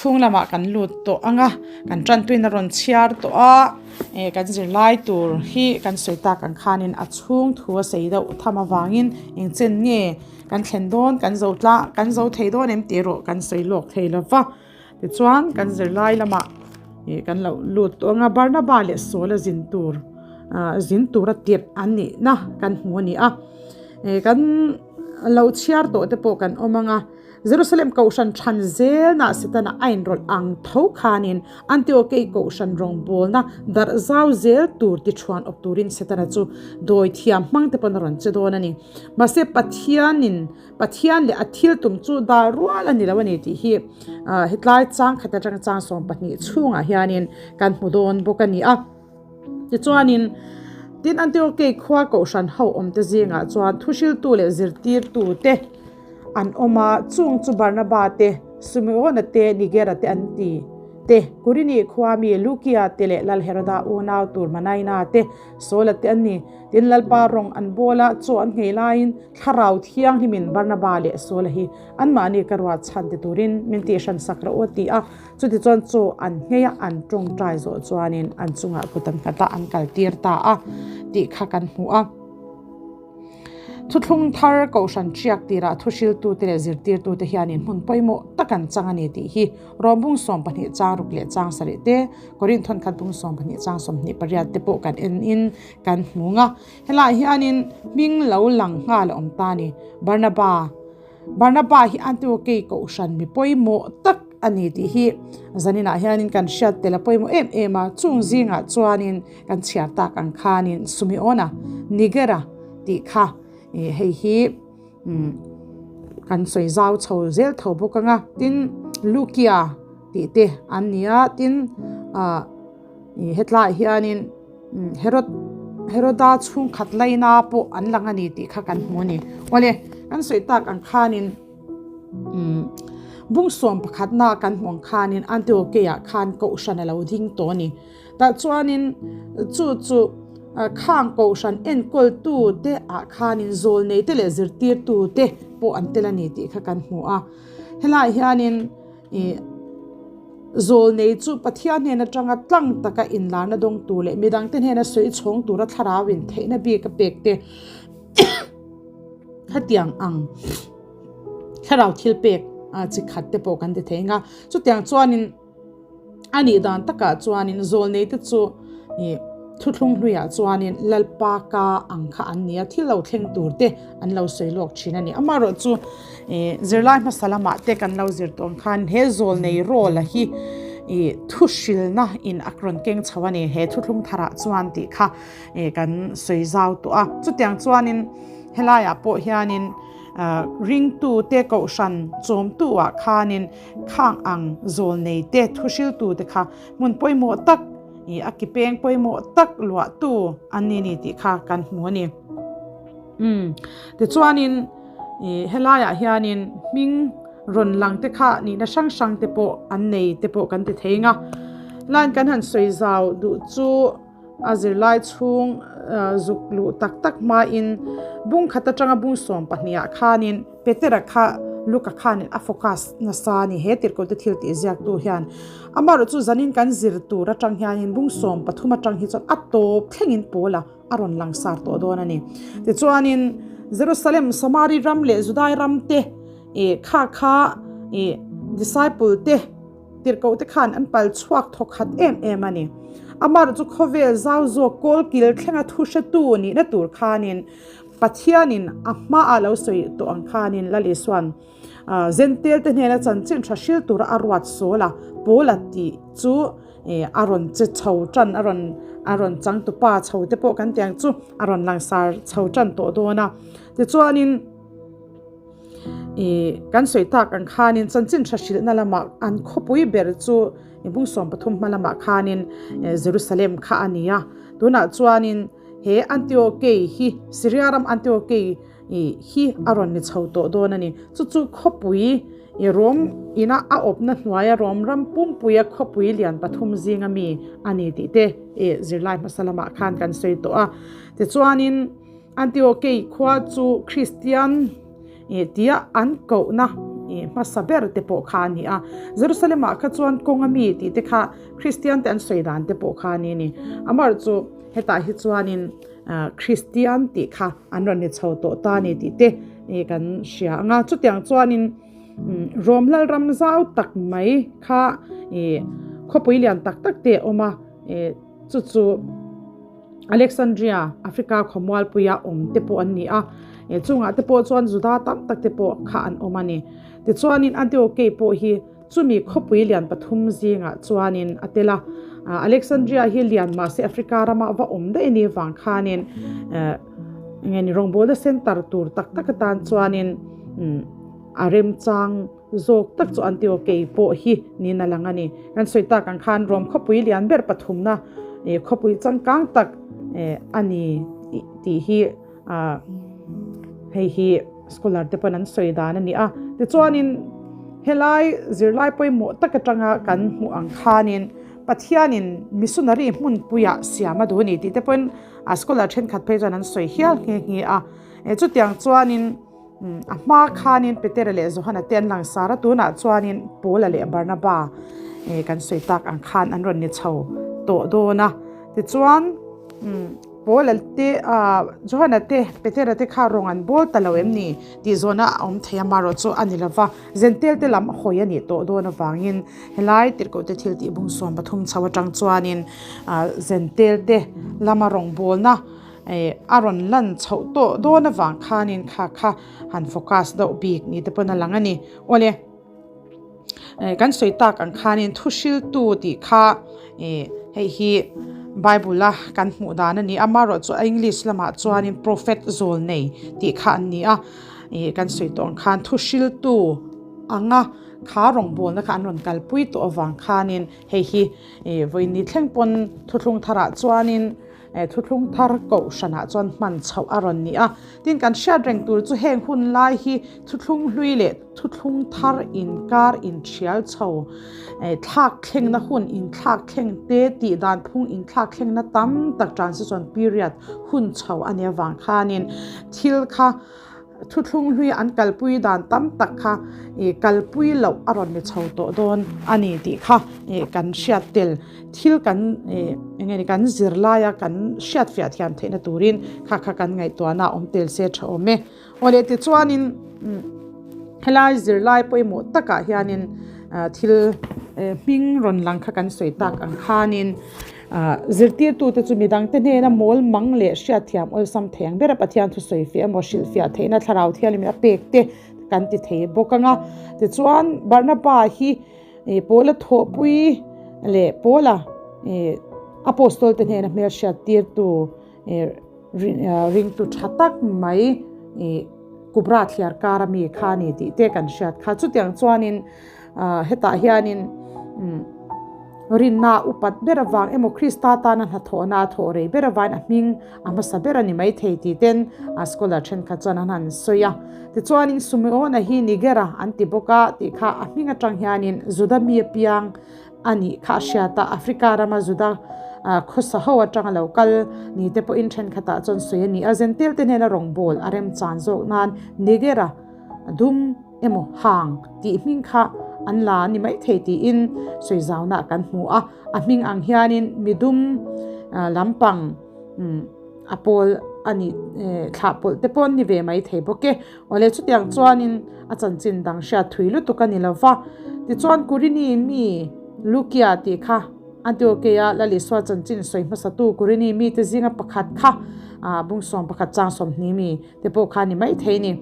Chhung lamah kan lut tawh ang a, kan tantuin a rawn chhiar tawh a, eh kan zirlai tur hi kan sawi tak ang khanin a chhung thu a sei deuh tham avangin engchen nge kan thlen dawn kan zo tla kan zo thei dawn em tih erawh kan sawi lawk thei lo va. Tichuan kan zirlai lamah ih kan lo lut tawh ang a, Barnaba leh Saul a zin tur ah zin tura tirh an nihna kan hmu a ni a, eh kan lo chhiar tawh te pawh kan awm ang a. Jerusalem Kohhran than zelna Setana a inrawlh ang tho khanin Antiokei Kohhran rawngbawlna darh zau zel tur ti thuan awp turin Setana chu dawi thiam hmang te pawn a rawn che dawn a ni. Mahse Pathianin Pathian leh a thil tum chu dar rual a ni lo a ni tih hi hetlai chang khat atanga chang 12 chhungah hianin kan hmu dawn bawk a ni a. Tichuanin tin Antiokei khua Kohhran ho awmte zingah chuan thuhriltu leh zirtirtu te an awm a, chung chu Barnaba te, Simeona te, Nigera te an ti te, Kurini khua mi Lukia te leh Lal Heroda unau tur Manaina te, Saula te an ni. Tin, Lalpa rawng an bawl a, chaw an nghei laiin Thlarau Thianghlimin Barnaba leh Saula hi anmahni ka ruah chhan ti turin min tihhran sak rawh u a ti a. Chutichuan chaw an nghei a, an tawngtai zawh chuanin an chungah kut an nghat a, an kaltir ta a tih kha kan hmu a. Thuthlung thar Kohhran ṭiak tirah thuhriltute leh zirtirtute hianin hmun pawimawh tak an chang a ni tih hi Rom bung 12 chang ruk leh chang sarih te, Korinth thawnkhat bung 12 chang 28 te pawh kan en in kan hmu nga. Helaiah hianin hming lo lang nghal a awm ta a ni. Barnaba Barnaba hi Antiokei Kohhran mi pawimawh tak a ni tih hi zaninah hianin kan hriat tel a pawimawh em em a, chung zingah chuanin kan chhiar tak ang khanin Sumeona, Nigera tih kha ih hei hi umm kan sawi zau chho zel tho bawk ang a, tin Lukia tih te an ni a, tin ah ih hetlaiah hianin Herod Heroda chhungkhat laina pawh an lang a ni tih kha kan hmu a ni. Awle kan sawi tak ang khanin umm bung sawm pakhatna kan hmuh ang khanin Antiochia khan kohhran a lo ding tawh a ni. Tah chuanin chu chu khang kohhran enkawltu te ah khanin zawlnei te leh zirtirtu te pawh an tel a ni tih kha kan hmu a. Helaiah hianin ih zawlnei chu Pathian hnen atanga tlang taka inlarna dawngtu leh midangte hnena sawi chhawng tura thlarau in theihna bik a pek te khatiang ang thlarau thil pek chi khat te pawh kan ti thei ang a. Chutiang chuanin. A nih dan takah chuanin zawlneite chu ih thuthlung hluiah chuanin Lalpa ka ang kha an ni a, thil lo thleng tur te an lo sawi lawk thin a ni. Amaherawh chu ih zirlai hmasa lamah te kan lo zir tawh ang khan he zawlnei role a hi ih thu hrilna in a rawn keng chho a ni he thuthlung tharah chuan tih kha ih kan sawi zau tawh a. Chutiang chuanin helaiah pawh hianin ah ringtute kohhran chawmtuah khanin Khang ang zawl nei te, thuhriltu te kha hmun pawimawh tak ih a ki peng pawimawh tak luahtu an ni ni tih kha kan hmu a ni. Umm tichuanin ih helaiah hianin hming rawn lang te kha nihna hrang hrang te pawh an nei te pawh kan ti thei ang a. Line kan han sawi zau duh chu a zirlai chhung zuk luh tak tak hmain bung khat atanga bung 12 ah khanin Petera kha Luka khanin a focus nasa a ni. He tirhkohte thil tih ziaktu hian amaherawh chu zanin kan zir tur atang hianin bung 13 atang hi chuan a tawp thlengin Paula a rawn langsar tawh dawn a ni. Tichuanin Jerusalem, Samari ram leh Judai ram te ih kha kha ih disciple te tirhkohte khan an pal chhuak thawk khat em em a ni. Amaherawh chu khawvel zau zawk kawlkil thlenga thu hretu nihna tur khanin Pathianin a hmaah lo sawi tawh ang khanin Lal Isua'n Zentel te hnena chanchin tha hril tura a ruat sawl a, Paula tih chu a rawn che chho tan, a rawn a rawn changtupa chho te pawh kan tih ang chu a rawn langsar chho tan tawh dawn a. Tichuanin kan sawi tak ang khanin chanchin tha hrilhna lamah an khawpui ber chu bung 13 hma lamah khanin Jerusalem kha a ni a. Tunah chuanin He Antiokei hi Syria ram Antiokei hi a rawn ni chho tawh dawn a ni. Chu chu khawpui i Rom ina a awpna hnuaia Rom ram pumpuia khawpui lian pathum zinga mi a ni tih te i zirlai hmasa lamah khan kan sawi tawh a. Tichuanin Antiokei khua chu Kristian tia an kohna hmasa ber te pawh kha a ni a. Jerusalem-ah kha chuan kawnga mi tih te kha Kristian te an sawi dan te pawh kha a ni ni. Amaherawhchu hetah hi chuanin Kristian tih kha an rawn ni chho tawh ta a ni tih te kan hria ang a. Chutiang chuanin Rom Lalram zau tak mai kha khawpui lian tak tak te a awm a, chu chu Alexandria, Africa khawmualpuia awm te pawh an ni a, chungah te pawh chuan Juda tam tak te pawh kha an awm a ni. Tichuanin Antiochei pawh hi chumi khawpui lian pathum zingah chuanin a tel a. Alexandria hi lian mahse Africa rama va awm daih a nih vang khanin nge ni rawngbawlna center tur tak tak atan chuanin a remchang Zawk tak chu Antiochei pawh hi niin a lang a ni. Kan sawi tak ang khan Rom khawpui lian ber pathumna khawpui changkang tak a ni tih hi hei hi scholar te pawn an sawi dan a ni a. Tichuanin helai zirlai pawimawh tak atanga kan hmuh ang khanin Pathianin missionary hmunpuiah siam a duh a ni tih te pawhin a scholar thenkhat phei chuan an sawi hial nghe nghe a. Chutiang chuanin. A hma khanin Petera leh Johana te an lang sar a, tunah chuanin Paula leh Barnaba kan sawi tak ang khan an rawn ni chho tawh dawn a. Tichuan Paula te Johana te Petera te kha rawng an bawl ta lo em ni tih zawhna a awm thei a, marawh chu a ni lova, Zentel te lam hawi a nih tawh dawn avangin helai tirhkohte thil tih bung 13 chho atang chuanin Zentel te lama rawngbawlna A rawn lan chhoh tawh dawn avang khanin kha kha han focus deuh bik ni te pawn a lang a ni. Awle, kan sawi tak ang khanin thu hriltu tih kha hei hi Bible a kan hmuh dan a ni a, amaherawh chu English lamah chuanin prophet zawl nei tih kha an ni a, kan sawi tawh ang khan thu hriltu anga kha rawngbawlna kha an rawn kalpui tawh avang khanin hei hi vawiin ni thleng pawn thuthlung tharah chuanin Thuthlung thar kohhranah chuan hman chhoh a rawn ni a. Tin, kan hriat reng tur chu heng hun lai hi thuthlung hlui leh thuthlung thar inkar inthial chho, thlak thlengna hun inthlak thleng te tih dan phung inthlak thlengna tam tak transition period hun chho a nih avang khanin thil kha Thuthlung hlui an kalpui dan tam tak kha kalpui loh a rawn ni chho tawh dawn a ni tih kha kan hriat tel. Thil kan eng nge ni kan zir laia kan hriat fiah thiam theihna turin kha kha kan ngaihtuahna a awm tel se tha awm e. Aw leh tichuanin helai zirlai pawimawh takah hianin thil hming rawn lang kha kan sawi tak ang khanin Zirtirtute chu midangte hnena mawl mang leh hriatthiam awlsam thei ang bera Pathian thusawi fiah emaw hrilhfiah theihna thlarau thianghlim a pek te kan ti thei bawk ang a. Tichuan, Barnaba hi Paula thawhpui leh Paula Apostol te hnena hmelhriattirtu ringtu tha tak mai Kubra thliar kara mi kha a ni tih te kan hriat kha. Chutiang chuanin hetah hianin Rinna upat ber avang emaw Krista tana hnathawhna a thawh rei ber avain a hming a hmasa ber a ni mai thei tih ten a scholar thenkhat chuan an han sawi a. Tichuanin Sumeona hi Nigera an ti bawk a tih kha a hming atang hianin Juda mi apiang a nih kha a hriat a, Africa rama Juda khawsa ho atanga lo kal ni te pawhin thenkhatah chuan sawi a ni a, Zentel te hnena rawngbâwl a remchan zawk nan Nigera dum emaw hang tih hming kha an la a ni maithei tiin sawizauna kan hmu a, a hming ang hianin midum lampang a pawl a nih thlah pawlh te pawh an ni ve maithei bawk e. Awle chutiang chuanin a chanchin dang hriat thui lutuk a ni lo va, tichuan Kurini mi Lukia tih kha Antiokeia Lalisua chanchin sawi hmasatu Kurini mite zinga pakhat kha bungsawm pakhat chang 20 mi te pawh kha ni maithei ni.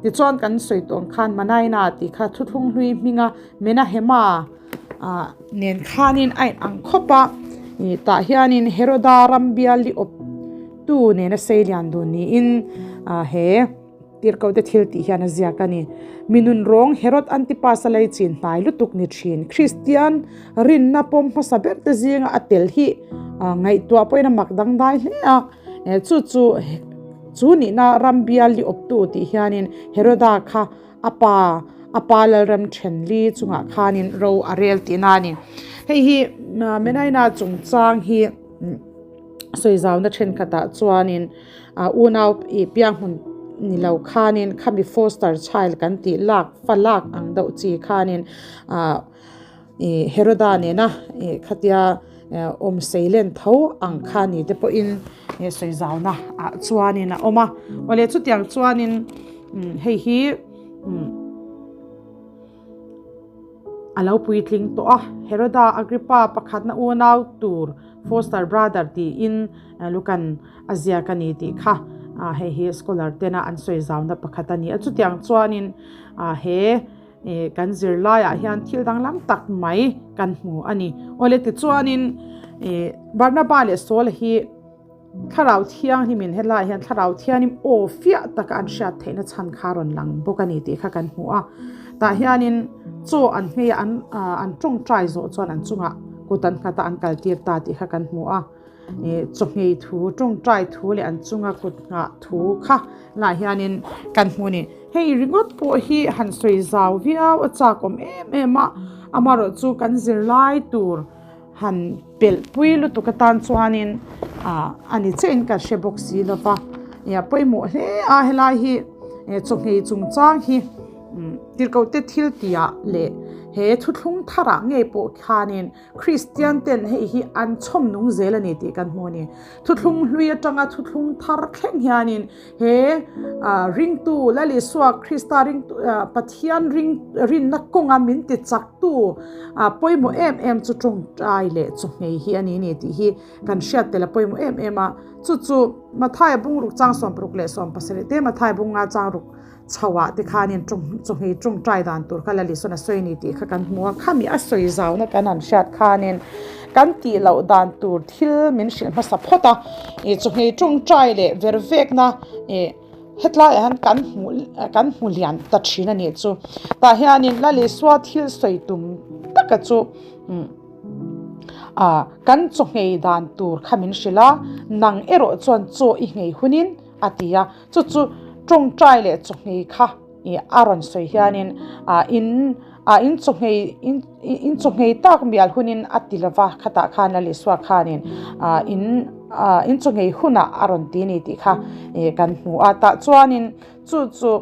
Tichuan kan sawi tawh ang khan Manaina tih kha thuthlung hlui hminga Menahema nen khanin a in ang khawp a, tah hianin Heroda ram bial li awp tu nena sei lian dun niin he tirhkohte thil tih hian a ziak a ni. Mi nun rawng Herod Antipas a lei chin hnai lutuk ni thin. Kristian rinna pawm hmasa ber te zinga a tel hi ngaihtuah pawhin a mak dangdai hle a. Chu chu chu nihna ram bial li awptu tih hianin Heroda kha a pa a pa Lalram Thenli chungah khanin ro a rel tihna a ni. Hei hi Menaina chungchang hi sawizauna thenkhatah chuanin unau ih pianghmun ni lo khanin khami foster child kan tih lak fa lak ang deuh chi khanin ah ih Heroda nena ih khatia awm seilen tho ang kha ni te pawhin ih sawi zauna ah chuanin a awm a awle chutiang chuanin hei hi umm. A lo puitling tawh a, Heroda Agrippa pakhatna unau tur foster brother tiin Lukan a ziak a ni tih kha hei hi scholar tena an sawi zauna pakhat a ni a. Chutiang chuanin he kan zirlaiah hian thil danglam tak mai kan hmu a ni. Awle tichuanin Barnaba leh Saul hi Thlarau Thianghlimin helaiah hian Thlarau Thianghlim aw fiah taka an hriat theihna chhan kha rawn lang bawk a ni tih kha kan hmu a. Tah hianin chaw an hmeiah an an tawngtai zawh chuan an chungah kut an nghat a an kaltir ta tih kha kan hmu a. Ih chawhmei thu, tawngtai thu leh an chunga kut nghah thu kha lah hianin kan hmu a ni. Hei ringawt pawh hi han sawi zau viau a chak awm em em a, amaherawhchu kan zirlai tur Han pelh pui lutuk atan chuanin ah a ni chiahin kan hre bawk si lo va, ih a pawimawh hle a helai hi chawhmeh chungchang hi tirhkoh te thil tih ah leh he thuthlung thar ah ngei pawh khanin Kristian ten hei hi an chhawm nung zel a ni tih kan hmu a ni. Thuthlung hlui atanga thuthlung thar thleng hianin He ringtu Lal Isua Krista ringtu Pathian ring rinna kawnga min ti chaktu pawimawh em em chu tawngtai leh chawhmei hi a ni ni tih hi kan hriat tel a pawimawh em em a. Chu chu Mathaia bungruk chang 60 leh 70 te Mathaia bunga chang ruk chhoah te khanin chawhmei tawngtai dan tur kha Lal Isuan a sawi a ni tih kha kan hmu a. Khami a sawi zauna kan han hriat khanin kan tih loh dan tur thil min hrilh hmasa phawt a, ih chawhmei tawngtai leh ver vekna ih hetlaiah hian kan hmu kan hmu lian ta thin a nih chu. Tah hianin Lal Isua thil sawi tum taka chu umm ah kan chawhmei dan tur kha min hrilh a, nang erawh chuan chaw i nghei hunin a ti a, chu chu tawngtai leh chawhmei kha ih a rawn sawi hianin ah in ah in chawhmei in in chawhmei tak mial hunin a ti lova khatah khan Lal Isua khanin ah in ah in chawhmei hunah a rawn ti a ni tih kha ih kan hmu a tah chuanin chu chu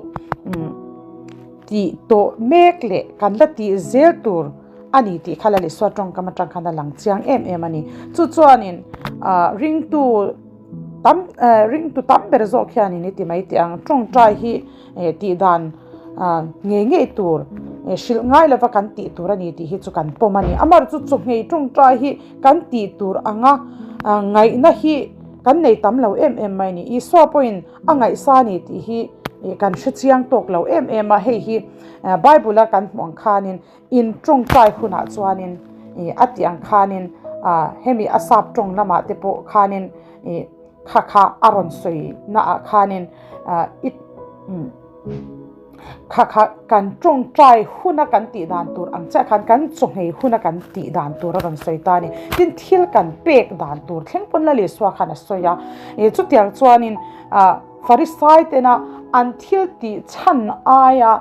umm tih tawh mek leh kan la tih zel tur a ni tih kha Lal Isua tawngkam atang khan a lang chiang em em a ni chu chuanin ah ringtu Tam ringtu tam ber zawk hianin i ti mai teh ang. Tawngtai hi tih dan ngei ngei tur hrilh ngai lova kan tih tur a ni tih hi chu kan pawm a ni. Amar chu chawhmei tawngtai hi kan tih tur anga ngaihna hi kan nei tam lo em em mai a ni. Isua pawhin a ngaihsa a ni tih hi kan hre chiang tawk lo em em a. Hei hi Bible a kan hmuh ang khanin In tawngtai hunah chuanin ih a tih ang khanin ah hemi a sap tawng lamah te pawh khanin ih kha kha a rawn sawi naah khanin ah i umm kha kha kan tawngtai huna kan tih dan tur ang chiah khan kan chawhmei huna kan tih dan tur a rawn sawi ta a ni. Tin thil kan pek dan tur thleng pawn Lal Isua khan a sawi a, ih chutiang chuanin ah Farisai tena an thil tih chhan aia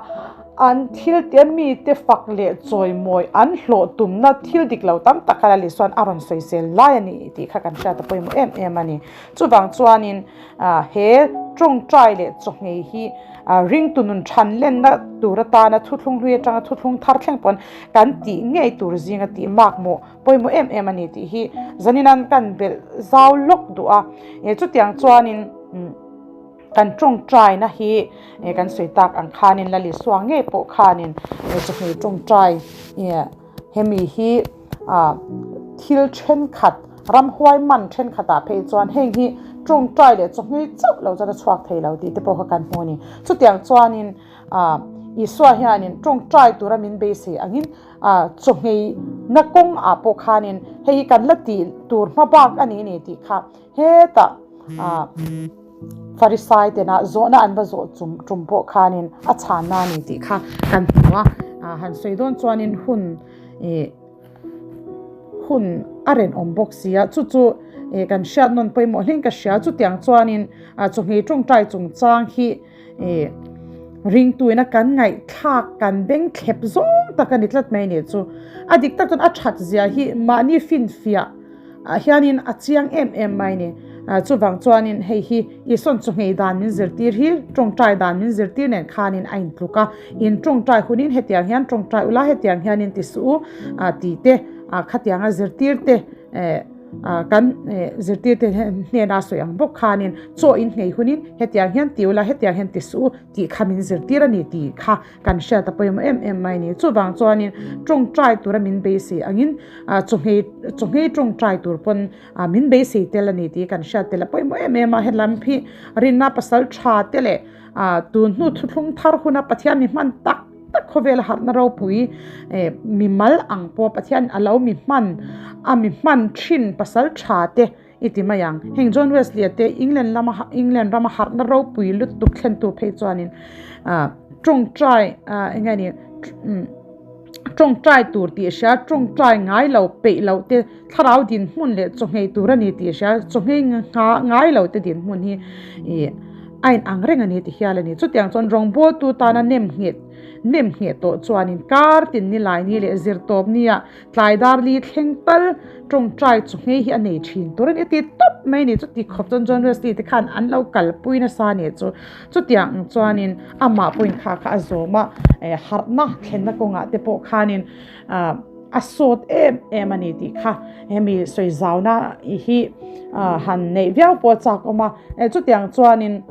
An thil te mite fak leh chawimawi an hlawh tumna thil dik lo tam tak kha Lal Isua'n a rawn sawisel lai a ni tih kha kan hriat a pawimawh em em a ni. Chuvang chuanin he tawngtai leh chawhmei hi ringtu nun than lenna tur atana thuthlung hlui atanga thuthlung thar thleng pawn kan tih ngei tur zinga tih makmawh pawimawh em em a ni tih hi zaninan kan belh zau lawk duh a. Chutiang chuanin. Kan tawngtaina hi kan sawi tak ang khanin Lal Isua ngei pawh khanin chawhmeh tawngtai hemi hi thil thenkhat ramhuai man thenkhatah phei chuan heng hi tawngtai leh chawhmeh chauh lo chuan a chhuak thei lo tih te pawh kha kan hmu a ni. Chutiang chuanin Isua hianin tawngtai tura min beisei angin chawhmeh na kawngah pawh khanin hei hi kan la tih tur hma bak a ni ni tih kha Hetah Farisai tena zawhna an va zawh chum tum pawh khanin a chhanna a ni tih kha kan hmu a, han sawi dawn chuanin hun ih hun a renawm bawk si a, chu chu ih kan hriat nawn pawimawh hleng ka hria chutiang chuanin chawhmeh tawngtai chungchang hi ih ringtuina kan ngaihthlak kan beng thlep zawng tak a ni tlat mai a nih chu a dik tak chuan a that zia hi mahni finfiah. Ah hianin a chiang em em mai ni. Chuvang chuanin hei hi Isuan chawhmeh dan min zirtir hi tawngtai dan min zirtir nen khanin a intluk a, in tawngtai hunin hetiang hian tawngtai ula hetiang hianin ti suh u tih te khatianga zirtir te kan zirtir te hnena sawi ang bawk khanin chaw in nghei hunin hetiang hian ti ula hetiang hian ti suh u tih kha min zirtir a ni tih kha kan hriat a pawimawh em em mai a ni. Chuvang chuanin tawngtai tura min beisei angin chawhmeh chawhmeh tawngtai tur pawn min beisei tel a ni tih kan hriat tel a pawimawh em em a. Helam hi rinna pasal tha te leh tun hnu thuthlung thar huna Pathian mi hman tak tak khawvela harhna ropui mi mal ang pawh Pathian a lo mi hman a mi hman thin pasal tha te I ti mai ang. Heng John Wesley a te England lama England rama harhna ropui lutuk thlentu phei chuanin tawngtai eng nge ni tawngtai tur tih hria tawngtai ngai lo peih loh te thlarau dinhmun leh chawhmeh tur a ni tih hria chawhmeh ngai lo te dinhmun hi ih a in ang reng a ni ti hial a ni. Chutiang chuan rawngbawltu tana nem nghet nem ngheh tawh chuanin kar tin ni lai ni leh zirtawp nia Tlai dar li thleng tal tawngtai chu nghei hi a nei thin tur a ni a ti tawp mai a ni. Chuti khawp chuan John Wesley te khan an lo kalpui nasa a ni chu. Chutiang ang chuanin amah pawhin kha kha a zawm a, harhna thlenna kawngah te pawh khanin a sawt em em a ni tih kha hemi sawi zauna hi han neih viau pawh a chak awm a. Chutiang chuanin.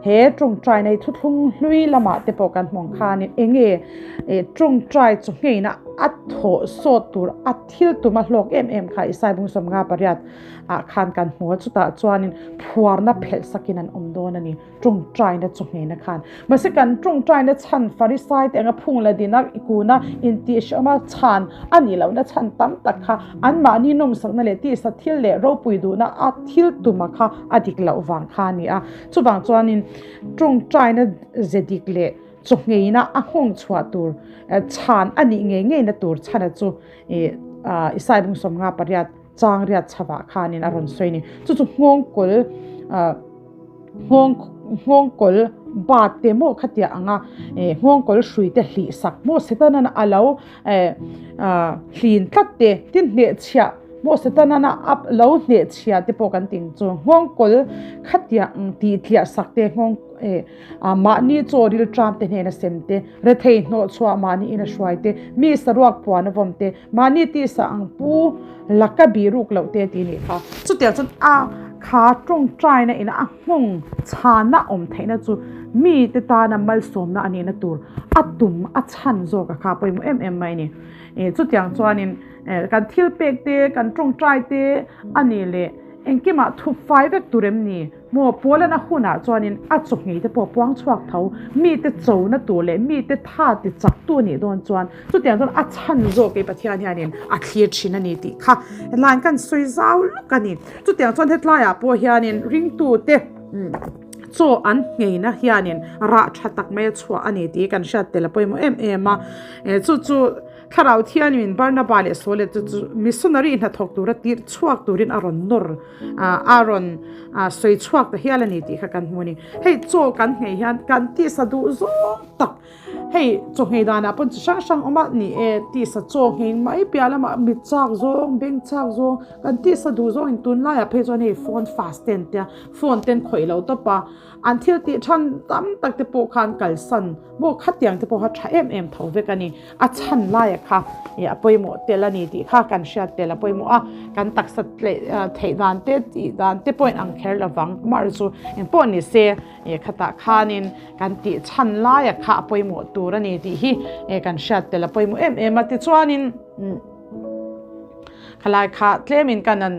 He tawngtai nei thuthlung hlui lamah te pawh kan hmuh ang khanin eng nge tawngtai chu ngheina a thawh sawt tur a thil tum a hlawk em em kha Isai bung 58 ah khan kan hmu a, chutah chuanin phuarna phelh sakin an awm dawn a ni tawngtaina chu ngheina khan. Mahse kan tawngtaina chhan Farisai te anga phung la dina kuna intihhrehawma chhan a nih lohna chhan tam tak kha anmahni nawmsakna leh tisa thil leh ropui duhna a thil tuma kha a dik loh vang kha a ni a. Chuvang chuanin tawngtaina ze dik leh chawhngheina a nghawng chhuah tur chhan a nih ngei ngeina tur chhana chu Isai bung 58 chang riat chhavah khanin a rawn sawi a ni. Chu chu nghawngkawl nghawng nghawngkawl bat te maw khatiah anga nghawngkawl hrui te hlih sak maw Setanan a lo hlin tlat te tin hnehchhiah maw Setanan a lo hnehchhiah te pawh kan ting chu nghawngkawl khatiah ang tih tliah sak te nghawng mahni chaw ril ṭam te hnena sem te rethei hnawh chhuah mahni ina hruai te mi saruak puan a vawm te Mahni tisa ang pu laka bih ruk loh te tih nih kha. Chutiang chuan a kha tawngtaina ina a nghawng chhana awm theihna chu mite tana malsawmna a nihna tur a tum a chhan zawk a kha pawimawh em em mai a ni. Chutiang chuanin kan thil pek te, kan tawngtai te a nih leh engkimah thup fai vek tur em ni? Maw Paulana hunah chuanin a chawhmeh te pawh puang chhuak tho, mite chona tur leh mite tha ti chak tu anih dawn chuan chutiang chuan a chhan zawk kei Pathian hianin a thlir thin a ni tih kha hetlaiin kan sawi zau luk a ni. Chutiang chuan hetlaiah pawh hianin ringtute chaw an ngheina hianin rah tha tak mai a chhuah a ni tih kan hriat tel a pawimawh em em a, chu chu. Thlarau Thianmin Barnaba leh Saule chu chu missionary hnathawk tura tirh chhuak turin a rawn nawr a rawn sawi chhuak ta hial a ni tih kha kan hmu a ni. Hei chaw kan nghei hian kan tisa duh zawng tak hei chaw nghei danah pawn chi hrang hrang awm a ni e, tisa chaw nghei mai piah lamah mit chak zawng, beng chak zawng kan tisa duh zawng in tunlaiah phei chuan hei phone fast te an tia phone te an khawih lo tawp a, an thil tih than tam tak te pawh khan kalsan maw khatiang te pawh kha tha em em tho vek a ni. A chhan laia kha ih a pawimawh tel a ni tih kha kan hriat tel a pawimawh a, kan taksa theih dan te tih dan te pawhin ang kher lo vang mar chu eng pawh ni se ih khatah khanin kan tih chhan laia kha a pawimawh tur a ni tih hi ih kan hriat tel a pawimawh em em a. Tichuanin khalai kha tlemin kan han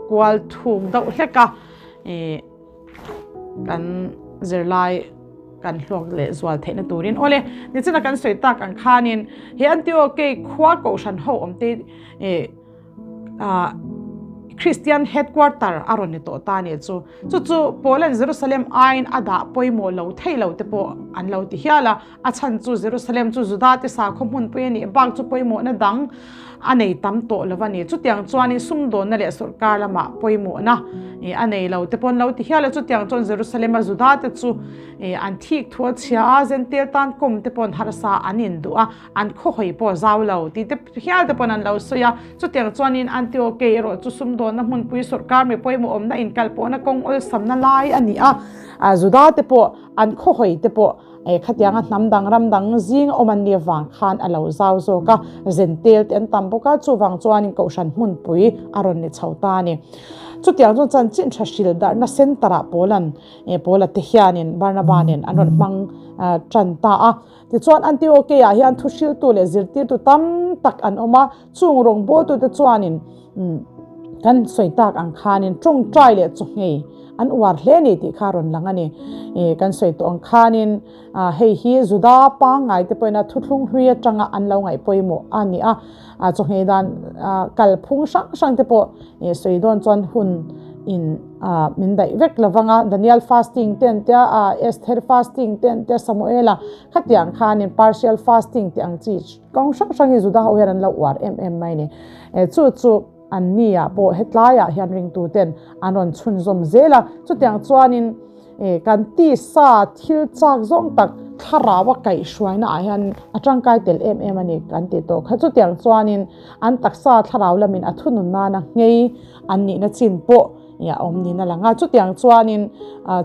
kual thuk deuh hlek a ih. Kan zirlai kan hlawk leh zual theihna turin awle nichina kan sawi tak ang khanin he Antioche khua kohhran ho awm te eh ah Christian headquarter a rawn ni tawh ta nih chu chu chu Poland Jerusalem aiin a dah pawimawh lo thei lo te pawh an lo ti hial a a chhan chu Jerusalem chu Juda te sakhaw hmunpui a nih bak chu pawimawhna dang a nei tam tawh lo a ni. Chutiang chuanin sumdawnna leh sawrkar lamah pawimawhna a nei lo te pawh an lo ti hial a. Chutiang chuan Jerusalem a Juda te chu an thik thu a chhia a, Jentail tan kawm te pawh an harsa an induh a, an khawhawi pawh a zau lo tih te hial te pawh an lo sawi a. Chutiang chuanin Antioche erawh chu sumdawn. sumdawnna hmunpui sawrkar mi pawimawh awmna inkalpawhna kawng awlsamna lai a ni a. Juda te pawh an khawhawi te pawh khatianga hnam dang ram dang zing awm an nih avang khan a lo zau zawk a, zentel te an tam bawk a, chuvang chuanin kohhran hmunpui a rawn ni chho ta a ni. Chutiang chuan chanchin tha hril darhna centre ah Paula'n Paula te hianin Barnaba nen an rawn hmang tan ta a. Tichuan Antioke ah hian thuhriltu leh zirtirtu tam tak an awm a, chung rawngbawltute chuanin kan sawi tak ang khanin tawngtai leh chawhngei an uar hle ni tih kha a rawn lang a ni. Kan sawi tawh ang khanin hei hi Juda pangngai te pawhin a thuthlung hlui atanga an lo ngaih pawimawh a ni a, chawhngei dan kalphung hrang hrang te pawh sawi dawn chuan hun in min daih vek lo vang a, Daniel fasting te an tia, Esther fasting te an tia, Samuela khatiang khanin partial fasting tih ang chi kawng hrang hrang hi Juda ho hian an lo uar em em mai a ni. Chu chu an ni ah pawh hetlaiah hian ringtuten an rawn chhunzawm zel a, chutiang chuanin kan tisa thil chak zawng tak thlarau a kaihhruaina ah hian a tangkai tel em em a ni kan tih tawh kha. Chutiang chuanin an taksa thlarau lamin a thunun nana nghei an nihna chin pawh a awm niin a lang a. Chutiang chuanin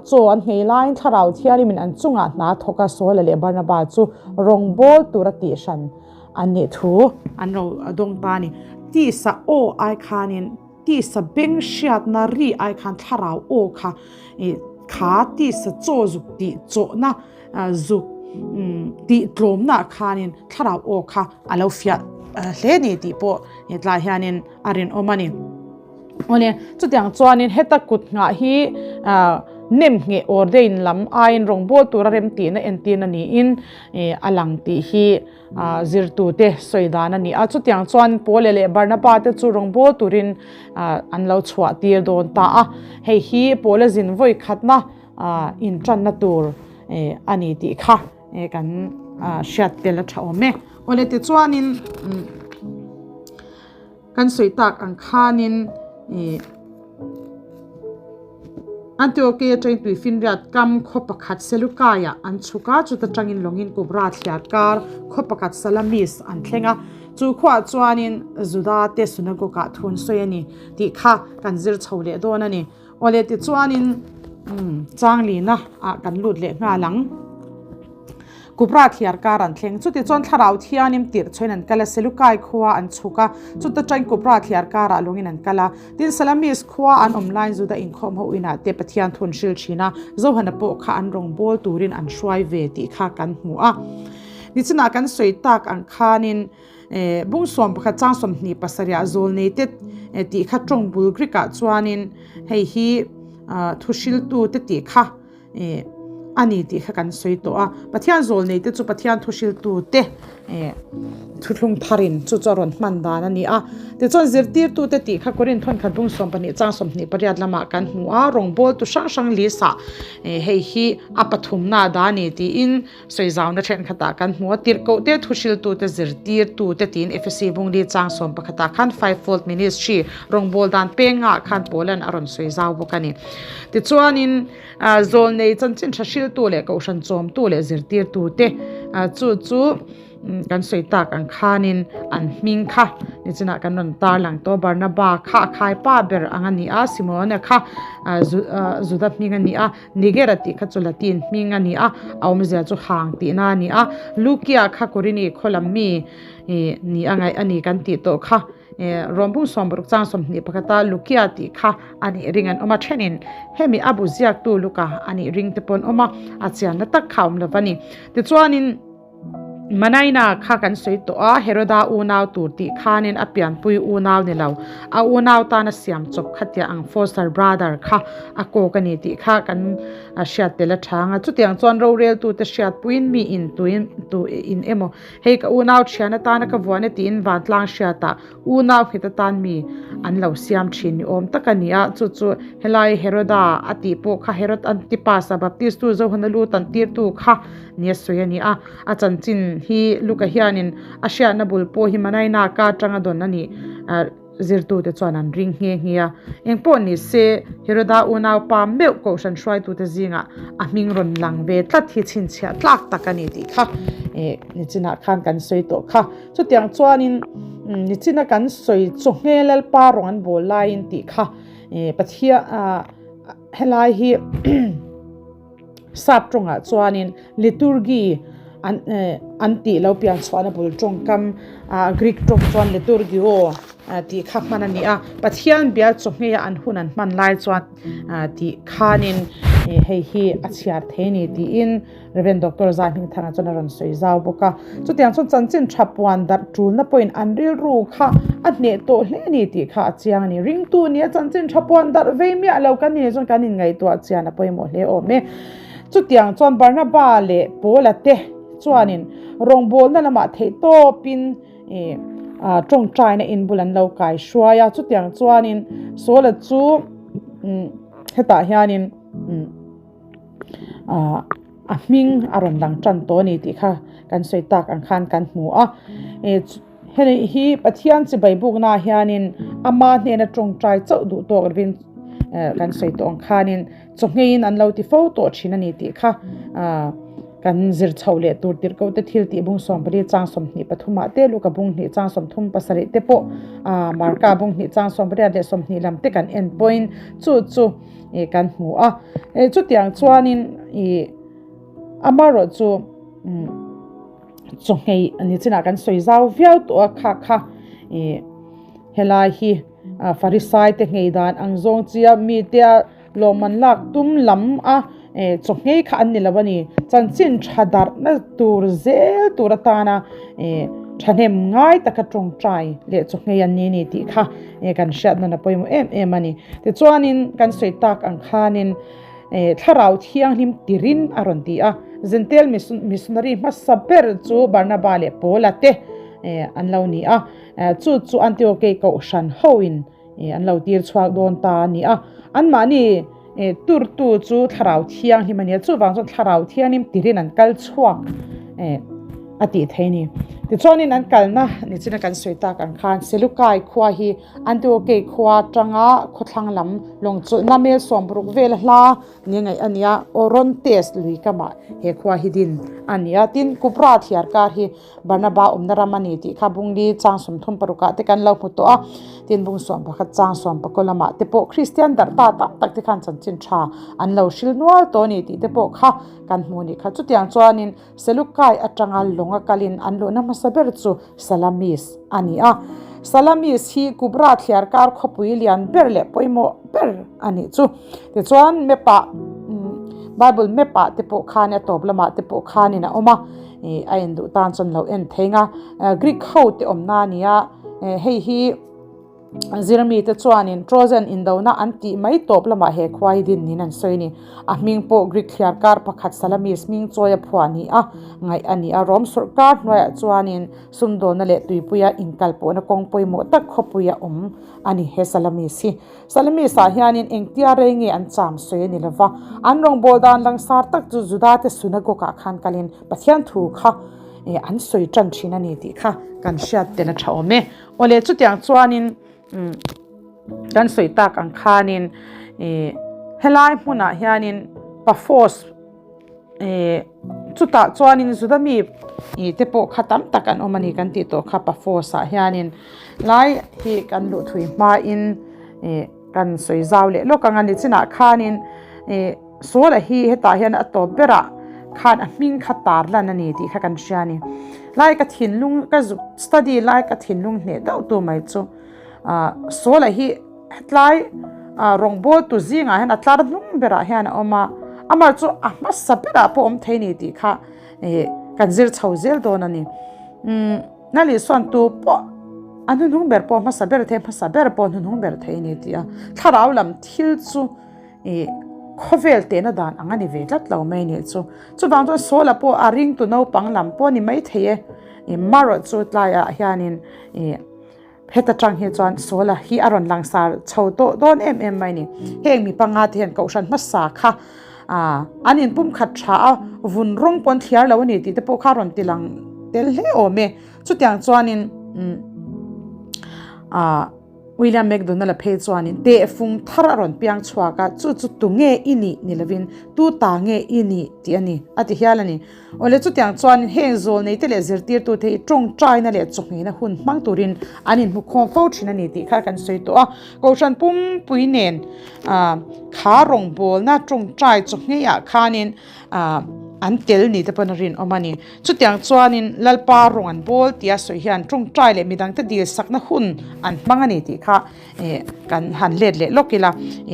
chaw an nghei laiin thlarau thianghlimin an chungah hna thawk a Saula leh Barnaba chu rawngbâwl tura tihhran an nih thu an ro dawng ta a ni. Tisa aw ai khanin Tisa beng hriatna ri ai khan thlarau aw kha ih kha tisa chaw zuk tih chawhna zuk tih tlawmna khanin thlarau aw kha a lo fiah hle ni tih pawh hetlai hianin a rinawm a ni. Awle chutiang chuanin heta kut nghah hi nem ngheh ordain lam aiin rawngbâwl tura remtihna entirna niin a lang tih hi Zirtute sawi dan a ni a, chutiang chuan Paula leh Barnaba te chu rawngbâwl turin an lo chhuah tir dawn ta a. Hei hi Paula zin vawi khatna inṭanna tur a ni tih kha kan hriat tel a ṭha awm e. Awle tichuanin Kan sawi tak ang khanin ih Antioke atangin Tuifinriat kam khaw pakhat Seleukai-ah an chhuk a, chuta tangin lawngin Kubra thliar kar khaw pakhat Salamis an thleng a, chu khuaah chuanin Juda te synagogue-ah thu an sawi a ni tih kha kan zir chho leh dawn a ni. Awle tichuanin Changlina ah kan lut leh nghal ang. Kupra thliar kar an thleng. Chutichuan thlarau thianim tirh chhuain an kal a, Selukai khua an chhuk a, chuta tangin Kupra thliar karah lungin an kal a. Tin, Salamis khua an awm laiin Juda inkhawm ho inah te Pathian thu an hril thin a, Johana pawh kha an rawngbâwl turin an hruai ve tih kha kan hmu a. Nichinah kan sawi tak ang khanin bung 11 chang 27 ah zawlnei te tih kha tawng bul Greek ah chuanin hei hi thuhriltu te tih kha Eh, a ni tih kha kan sawi tawh a. Pathian zawlnei te chu Pathian thuhriltu te eh, thuthlung tharin chu chu a rawn hman dan a ni a. Tichuan zirtirtu te tih kha Korinth thawnkhat bung 12 chang 28 lamah kan hmu a, rawngbawltu hrang hrang list ah eh, hei hi a pathumna dah a ni tiin sawi zauna thenkhatah kan hmu a. Tirhkoh te thuhriltu te zirtirtu te tiin Efesi bung li chang 11 ah khan fivefold ministry rawngbâwl dan pengah khan Paulan a rawn sawi zau bawk a ni. Tichuanin Zawlnei chanchin tha hriltu leh kohhran chawmtu leh zirtirtute chu chu kan sawi tak ang khanin an hming kha nichinah kan rawn tar lang tawh Barnaba kha a khaipa ber ang a ni a, Simona kha Juda hming a ni a, Nigera tih kha chu Latin hming a ni a, a awmzia chu hang tihna a ni a, Lukia kha Korini khaw lam mi ni a ngaih a ni kan tih tawh kha. Rawmbung 60 chang 21 a Lukia tih kha a nih ring an awm a, thenin hemi a bu ziaktu Luka a nih ring te pawh an awm a, a chianna tak kha a awm lo va ni. Tichuanin Manaina kha kan sawi tawh a, Heroda unau tur tih khanin a pianpui unau ni lo, a unau tana siam chawp kha tia ang foster brother kha a kawk a ni tih kha kan hriat tel a chang a. Chutiang chuan roreltute hriatpuiin mi in tuin tu in emaw Hei ka unau thian atana ka vuan e tiin vantlang hriatah unau nghet atan mi an lo siam thin ni awm tak a ni a, chu chu helai Heroda a tih pawh kha Herod Antipas a Baptistu Johana lu tan tirtu kha ni a sawi a ni a, a chanchin hi Luka hianin a hriatna bul pawh hi Manaina ka atanga dawn a nih. Zirtute chuan an ring nghe nghe a. Engpawh ni se, Heroda unaupa meuh kohhran hruaitute zingah a hming rawn lang ve tlat hi chhinchhiah tlak tak a ni tih kha nichinah khan kan sawi tawh kha. Chutiang chuanin Nichina kan sawi chaw nghe Lalpa rawng an bawl laiin tih kha Pathian helai hi Sap tawngah chuanin liturgy an an tih lo pian chhuahna bul tawngkam Greek tawng chuan liturgio tih kha hman a ni a, Pathian bial chaw ngheia an hun an hman lai chuan tih khanin hei hi a chhiar thei a ni tiin Rev. Doctor Zai Hmingthanga chuan a rawn sawi zau bawk a. Chutiang chuan chanchin tha puan darh tulna pawhin an rilru kha a hneh tawh hle a ni tih kha a chiang a ni. Ringtu nia chanchin tha puan darh vei miah lo kan ni chuan kan inngaihtuah chian a pawimawh hle awm e. Chutiang chuan Barnaba leh Paula te chuanin rawngbawlna lamah theihtawpin tawngtaina inbul an lo kai hruai a. Chutiang chuanin Saula chu hetah hianin. Ahh a hming a rawn lang tan tawh a ni tih kha kan sawi tak ang khan kan hmu a eh hei hi Pathian chibai bukna ah hianin ama hnena tawngtai chauh duh tawk lovin eh kan sawi tawh ang khanin chawhngeiin an lo ti fo tawh thin a ni tih kha ahh kan zir chhoh leh tur tirh ko te thil tih bung 14 chang 23 ah te Luka bung hnih chang 37 te pawh ahh Marka bung hnih chang 18 leh 20 lam te kan en pawhin chu chu. ih kan hmu a eh chutiang chuanin ih amaherawh chu umm chawhmeh ni chinah kan sawi zau viau tawh a kha kha ih helai hi a farisai te nghei dan ang zawng chia mite a lawmman lak tum lam a eh chawhmeh kha an ni lo a ni chanchin tha darhna tur zel tur atana ih thahnem ngai taka tawngtai leh chawhmeh an ni a ni tih kha. eh kan hriat nawn a pawimawh em em a ni. Tichuanin kan sawi tak ang khanin eh thlarau thianghlim tirin a rawn ti a, Zentel missionary hmasa ber chu Barnaba leh Paula te eh an lo ni a, chu chu Antiochei kohhran hoin eh an lo tir chhuak dawn ta a ni a, anmahni eh turtu chu thlarau thianghlim a ni a, chuvang chuan thlarau thianghlim tirin an kal chhuak eh a tih theih a ni. Tichuanin an kalna nichina kan sawi tak ang khan Selukai khua hi Antiochei khua atanga khawthlang lam lawng chawlhna mel 60 vel hla ni ngaih a ni a, Orontes lui kamah he khua hi din a ni a. Tin, Kupra thiar kar hi Barnaba awmna ram a ni tih kha bungli chang 36 ah te kan lo hmu tawh a, tin bung 11 chang 19 lamah te pawh Kristian darh ta tam tak te khan chanchin tha an lo hril nual tawh a ni tih te pawh kha kan hmu a nih kha. Chutiang chuanin Selukai atanga lawnga kalin an luhna hmasa ber chu Salamis a ni a. Salamis hi Kubra thliarkar khawpui lian ber leh pawimawh ber a nih chu. Tichuan map-ah Bible map-ah te pawh khan a tawp lamah te pawh khanin a awm a, a en duh tan chuan lo en thei nga. Greek ho te awmna a ni a, hei hi. Zirmi te chuanin Trojan indona an tih mai tawp lamah he khua hi din niin an sawi a ni. A hming pawh Greek thliarkar pakhat Salamis hming chawi a phuah ni a ngaih a ni a. Rom sawrkar hnuaiah chuanin sumdawnna leh tuipuia inkalpawhna kawng pawimawh tak khawpui a awm a ni he Salamis hi. Salamis ah hianin engtia rei nge an cham sawi a ni lova, an rawngbâwl dan langsar tak chu Juda te synagogue ah khan kalin Pathian thu kha an sawi tan thin a ni tih kha kan hriat tel a tha awm e. Awle chutiang chuanin kan sawi tak ang khanin helai hmunah hianin Paphos chutah chuanin Juda mi te pawh kha tam tak an awm a ni kan tih tawh kha Paphos ah hianin lai hi kan luh thui hmain kan sawi zau leh lawk ang a ni chinah khanin Saula hi hetah hian a tawp berah khan a hming kha tar lan a ni tih kha kan hria a ni. Lai ka thinlung ka zuk study lai ka thinlung hneh deuh tu mai chu ah Saula hi hetlai ah rawngbâwl tu zingah hian a tlar hnung berah hian a awm a, amah chu a hmasa berah pawh awm thei a ni tih kha ih kan zir chho zel dawn a ni. Umm Nali sawn tu pawh a hnuhnung ber pawh hmasa ber thei hmasa ber pawh hnuhnung ber thei a ni tih a, thlarau lam thil chu. Ih, khawvel tehna dan ang a ni ve tlat lo mai nih chu. Chuvang chuan Saula pawh a ringtu naupang lam pawh a ni maithei e. Ih, marawh chu tlaiah hianin ih heta tang hi chuan Saula hi a rawn langsar chho tawh dawn em em mai a ni. Heng mi panga te hian kohhran hmasa kha ah an inpumkhat tha a, vun rawng pawh an thliar lo a ni tih te pawh kha a rawn ti lang tel hle awm e. Chutiang chuanin umm ah. William McDonald-a phei chuanin tehfung thar a rawn piang chhuak a, chu chu tu nge i nih ni lovin tu ta nge i nih tih a ni, a ti hial a ni. Awle chutiang chuanin heng zawlneite leh zirtirtute hi tawngtaina leh chawhngheina hun hmang turin an inhmukhawm fo thin a ni tih kha kan sawi tawh a. Kohhran pumpui nen kha rawngbawlna tawngtai chawhngeiah khanin an tel ni te pawn a rinawm a ni. Chutiang chuanin Lalpa rawng an bawl tia sawi hian tawngtai leh midangte dil sakna hun an hmang a ni tih kha kan han let leh lawk ila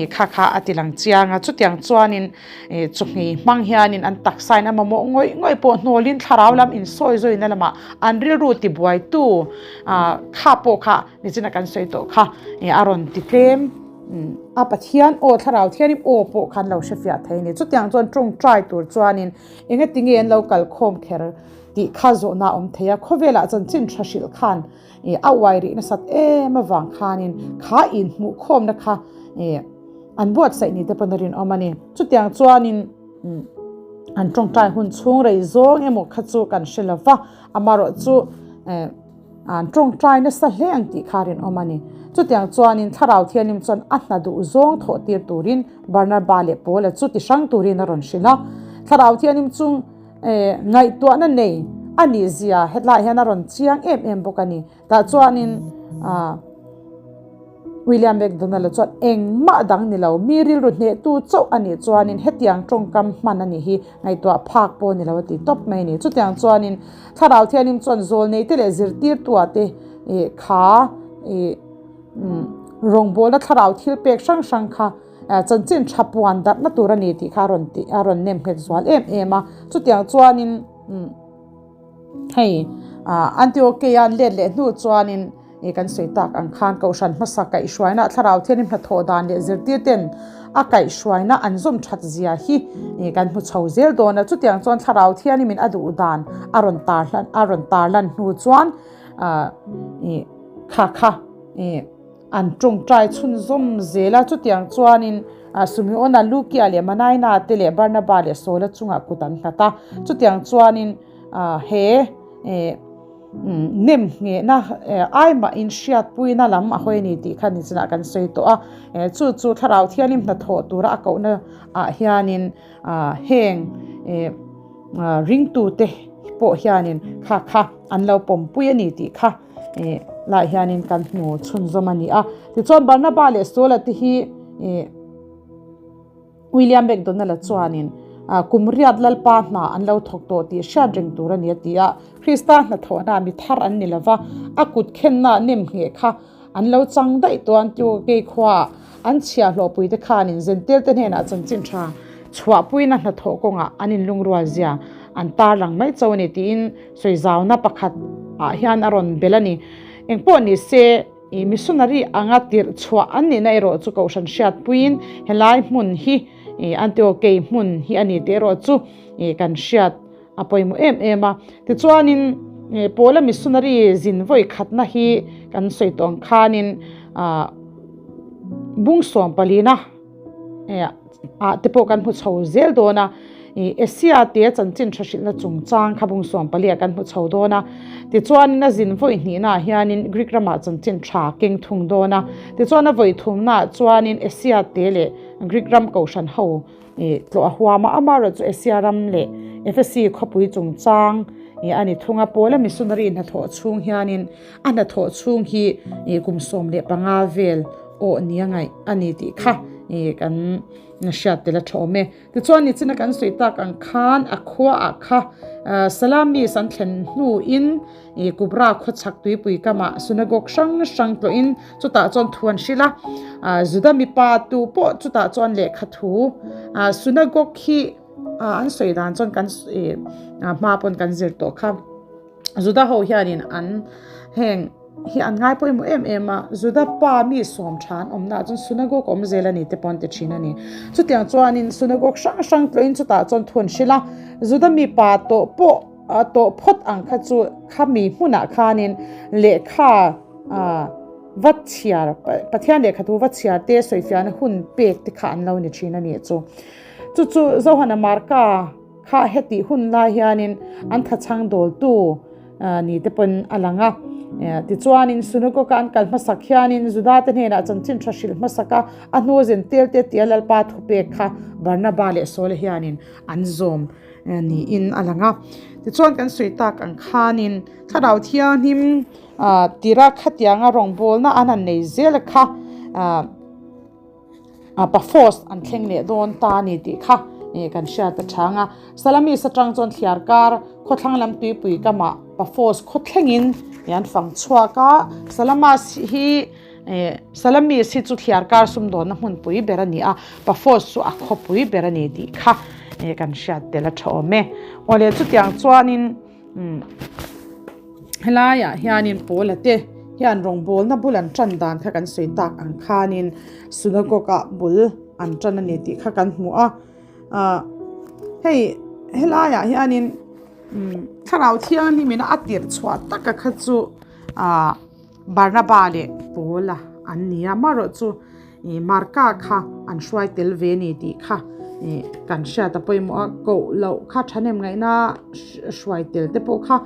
kha kha a ti lang chiang a. Chutiang chuanin chawhmei hmang hianin an taksain a mamawh ngawih ngawih pawh hnawlin thlarau lam insawi zawina lamah an rilru tibuaitu kha pawh kha nichina kan sawi tawh kha a rawn ti tlem. A Pathian aw thlarau thianim aw pawh khan lo hrefiah thei a ni. Chutiang chuan tawngtai tur chuanin Engati nge an lo kal khawm kher tih kha zawhna a awm thei a, khawvelah chanchin tha hrilh khan a uai rih nasat em avang khanin kha inhmuh khawmna kha an buatsaih ni te pawn a rinawm a ni. Chutiang chuanin an tawngtai hun chhung rei zawng emaw kha chu kan hre lo va, amaherawh chu an tawngtai nasa hle ang tih kha a rinawm a ni. Chutiang chuanin Thlarau Thianghlim chuan a hna duh zawng thawh tir turin Barnaba leh Paula chu ti hrang turin a rawn hrilh a. Thlarau Thianghlim chung ngaihtuahna nei a nih zia hetlaiah hian a rawn chiang em em bawk a ni. Tah chuanin William McDonald-a chuan engmah dang ni lo, mi rilru hnehtu chauh a nih chuanin hetiang tawngkam hman a nih hi ngaihtuah phak pawh a ni lo a ti tawp mai a ni. Chutiang chuanin Thlarau Thianghlim chuan zawlneite leh zirtirtua te kha rawngbawlna thlarau thil pek hrang hrang kha chanchin tha puan darhna tur a ni tih kha a rawn tih a rawn nem nghet zual em em a. Chutiang chuanin hei Antiokeia an let leh hnu chuanin kan sawi tak ang khan Kohhran hmasa kaihhruaina thlarau thianghlim hnathawh dan leh zirtirten a kaihhruaina an zawm that zia hi kan hmu chho zel dawn a. Chutiang chuan thlarau thianghlimin a duh dan a rawn tar a rawn tarlan hnu chuan kha kha an tawngtai chhunzawm zel a. Chutiang chuanin Sumeona, Lukia leh Manaina te leh Barnaba leh Saula chungah kut an nghat a. Chutiang chuanin he nem nghehna ai mahin hriatpuina lam a hawi a ni tih kha nichinah kan sawi tawh a. Chu chu Thlarau Thianghlim hnathawh tura a kohna ah hianin heng ringtute pawh hianin kha kha an lo pawmpui a ni tih kha lai hianin kan hmu chhunzawm a ni a. Tichuan Barnaba leh Saula te hi William McDonald-a chuanin kum riat Lalpa hna an lo thawk tawh tih hriat reng tur a ni a ti a. Krista hnathawhna mi thar an ni lova, a kut khenna nem ngheh kha an lo chang daih tawh a, Antioke khuaah an chhiahhlawhpuite khanin Zentelte hnenah chanchin tha chhuahpuina hnathawh kawngah an inlungrual zia an tarlang mai cho a ni tiin sawizauna pakhat ah hian a rawn belh a ni. Engpawh ni se, i missionary anga tirh chhuah an nihna erawh chu Kohhran hriatpuiin helai hmun hi Antioke hmun hi a ni tih erawh chu kan hriat a pawimawh em em a. Tichuanin Paula missionary zin vawi khatna hi kan sawi tawh ang khanin bung sawm palina ah te pawh kan hmu chho zel dawn a. Asia te chanchin tha hrilhna chungchang kha bung sawm pali ah kan hmu chho dawn a. Tichuanin a zin vawi hnihnaah hianin Greek ramah chanchin tha keng thung dawn a. Tichuan a vawi thumnaah chuanin Asia te leh Greek ram kohhran ho Tlawh a huam a, amaherawh chu Asia ram leh Ephesi khawpui chungchang a ni thung a. Paula missionary hnathawh chhung hianin a hnathawh chhung hi kum 15 vel awh ni a ngaih a ni tih kha kan hriat tel a tha awm e. Tichuan nichina kan sawi tak ang khan a khuaah kha Salamis an thlen hnuin Kubra khawchhak tuipui kamah synagogue hrang hrang tlawhin chutah chuan thu an hrilh a, Juda mipa tu pawh chutah chuan lehkha thu synagogue hi an sawi dan chuan kan hma pawn kan zir tawh kha. Juda ho hianin an heng hi an ngai pawimawh em em a, Juda pa mi sawm tha an awmna ah chuan synagogue awm zel a ni te pawh an ti thin a ni. Chutiang chuanin synagogue hrang hrang tlawhin chutah chuan thu an hrilh a, Juda mipa tawh pawh A tawh phawt ang kha chu khami hmunah khanin lehkha va chhiar, Pathian lehkha thu va chhiar te sawifiahna hun pek te kha an lo ni thin a nih chu. Chu chu Zohana Marka kha hetih hun lai hianin an thachhang dawltu ni te pawn a lang a. Tichuanin Sunagoga an kal hmasak hianin Judate hnenah chanchin tha hrilh hmasak a, a hnu zen telte tia Lalpa thupek kha Barnaba leh Saula hianin an zawm niin a lang a. Tichuan kan sawi tak ang khanin Thlarau Thianghlim tira khatianga rawngbawlna an han nei zel kha Paphos an thleng leh dawn ta a ni tih kha kan hriat a chang a. Salamis atang chuan thliar kar khawthlang lam tuipui kamah Paphos khaw thlengin an fang chhuak a. Salamas hi Salamis hi chu thliar kar sumdawnna hmunpui ber a ni a, Paphos chu a khawpui ber a ni tih kha kan hriat tel a tha awm e. Awle chutiang chuanin Helaiah hianin Paula te hian rawngbawlna bul an tan dan kha kan sawi tak ang khanin synagogue ah bul an tan a ni tih kha kan hmu a ah hei helaiah hianin thlarau thianghlim in a tirh chhuah taka kha chu ah Barnaba leh Paula an ni a amaherawhchu Ih Marka kha an hruai tel ve ni tih kha ih kan hriat a pawimawh a, koh loh kha thahnem ngaihna hruai tel te pawh kha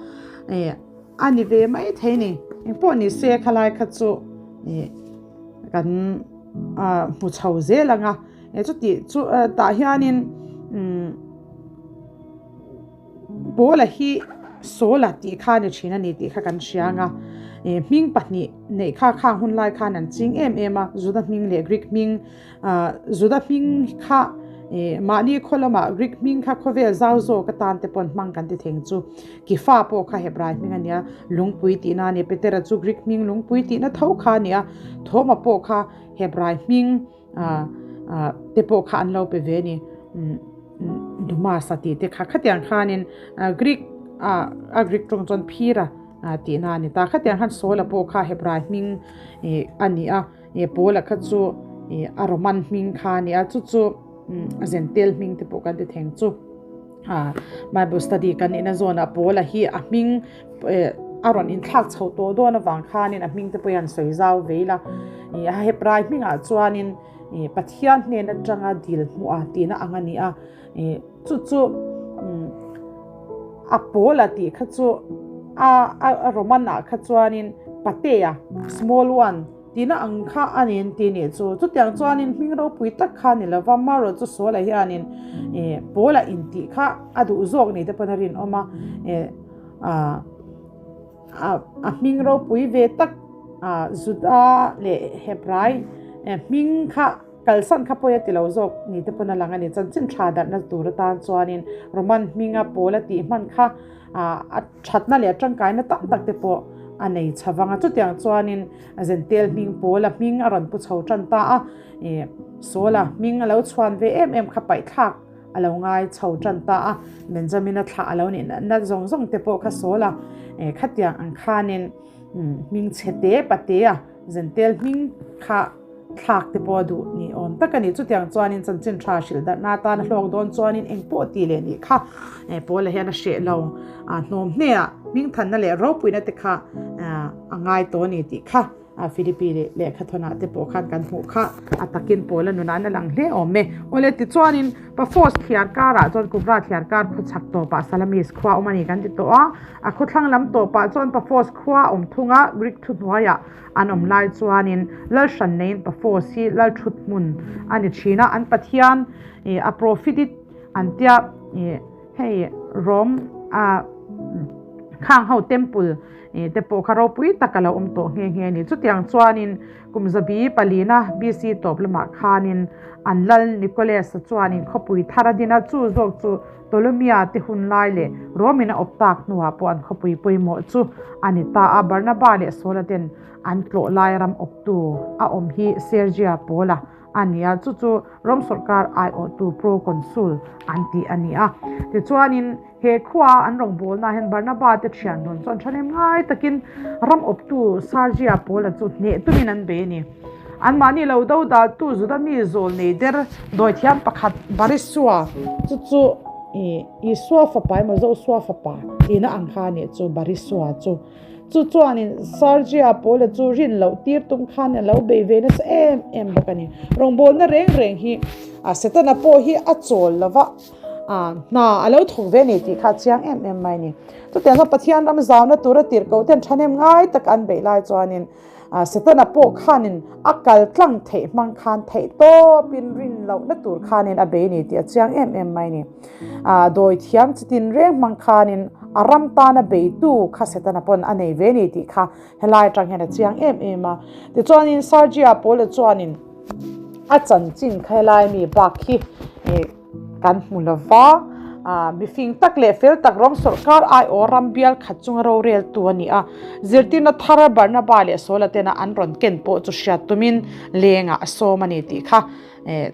ih a ni ve mai thei ni. Engpawh ni se khalai kha chu ih kan ah hmu chho zel ang a, chutih chu tah hianin umm. Paula hi Saula tih kha a ni thin a ni tih kha kan hria ang a, ih hming pahnih neih kha khang hun lai khan an ching em em a, Juda hming leh Greek hming, ah Juda hming kha ih mahni khaw lamah Greek hming kha khawvel zau zawk atan te pawn hmang kan ti theng chu Kifa pawh kha Hebrai hming a nia, lungpui tihna a ni, Petera chu Greek hming lungpui tihna tho kha a ni a, Thoma pawh kha Hebrai hming. te pawh kha an lo pe ve a ni Dumas a tih te kha khatiang khanin Greek a Greek tawng chuan phira tihna a ni ta khatiang khan Saula pawh kha Hebrai hming a ni a Paula kha chu a Roman hming kha a ni a chu chu Zentel hming te pawh kan ti theng chu Bible study kan nihna zawnah Paula hi a hming a rawn inthlak chho tawh dawn avang khanin a hming te pawh hian sawi zau ve ila ih a Hebrai hmingah chuanin ih Pathian hnen atanga dil hmuh a tihna ang a ni a ih chu chu a Paula tih kha chu a a Roman ah kha chuanin Patea small one Tina ang kha a ni an ti nih chu. Chutiang chuanin hming ropui tak kha a ni lova, Maro chu Saula hianin ih Paula intih kha a duh zawk ni te pawn a rinawm a, ih ah a hming ropui ve tak ah Juda leh Hebrai hming kha kalsan kha pawi a ti lo zawk ni te pawn a lang a ni. Chanchin tha darhna tur atan chuanin Roman hminga Paula tih hman kha a thatna leh a tangkaina tam tak te pawh a nei chho vang a. Chutiang chuanin Zentel hming Paula hming a rawn pu chho tan ta a, ih Saula hming a lo chhuan ve em em kha paihthlak a lo ngai chho tan ta a, Benjamina thlah a lo nih natna zawng zawng te pawh kha Saula khatiang ang khanin hming chhe te patea Zentel hming kha thlak te pawh a duh ni awm tak a ni. Chutiang chuanin chanchin tha hrilh darhna atan a hlawk dawn chuanin eng pawh tih leh nih kha Paula hian a hreh lo. Hnawm hneah hmingthanna leh ropuina te kha a ngai tawh a ni tih kha Philippi leh lehkhathawnah te pawh khan kan hmuh kha a takin Paula nunah an a lang hle awm e. Awle tichuanin Paphos thliar karah chuan Kubra thliar kar khaw chhak tawpah Salamis khua awm a ni kan ti tawh a. A khawthlang lam tawpah chuan Paphos khua a awm thung a, Greek thuhnuaiah An awm lai chuanin Lal hran neiin Paphos hi Lal thut hmun a ni thin a, an Pathian ih a Profidit an tia ih hei Rom a khang ho temple ih te pawh kha ropui tak a lo awm tawh nghe nghe a ni. Chutiang chuanin kum zabi palina BC tawp lamah khanin an Lal Nicholas-a chuanin khawpui thar a din a, chu zawk chu Ptolomea te hun lai leh Romin a awp tak hnuah pawh an khawpui pawimawh chu a ni ta a, Barnaba leh Saula ten an tlawh lai ram awptu a awm hi Sergia Paula a ni a, chu chu Rom sawrkar aiawhtu proconsul an tih a ni a. Tichuanin he khua an rawngbawlnaah hian Barnaba te thian dawn chuan thahnem ngai takin ram awptu Sergia Paula chu hneh tumin an bei a ni. Anmahni lo do daltu Juda mi zawl nei der dawithiam pakhat Barisua chu chu Isua fapa emaw Josua fapa tihna ang kha a nih chu Barisua chu. Chu chuanin Sergia Paula chu rin loh tir tum khan a lo bei ve nasa em em bawk a ni. Rawngbawlna reng reng hi Setana pawh hi a chawl lo va. Hna a lo thawk ve a ni tih kha a chiang em em mai a ni. Chutiang chuan Pathian ram zauna tura tirhkoh ten thahnem ngai tak an beih lai chuanin Setana pawh khanin a kal tlang theih hmang khan theih tawpin rin lohna tur khanin a bei a ni tih a chiang em em mai a ni. Dawi thiam chitin reng hmang khanin a ram tana beitu kha Setana pawn a nei ve a ni tih kha helai atang hian a chiang em em a. Tichuanin Sergia Paula chuanin a chanchin kha helai mi bak hi Kan hmu lo va, mifing tak leh fel tak ram sawrkar aiawh ram bial khat chunga roreltu a ni a. Zirtirna thar Barnaba leh Saula tena an rawn ken pawh chu hriat tumin lengah a sawm a ni tih kha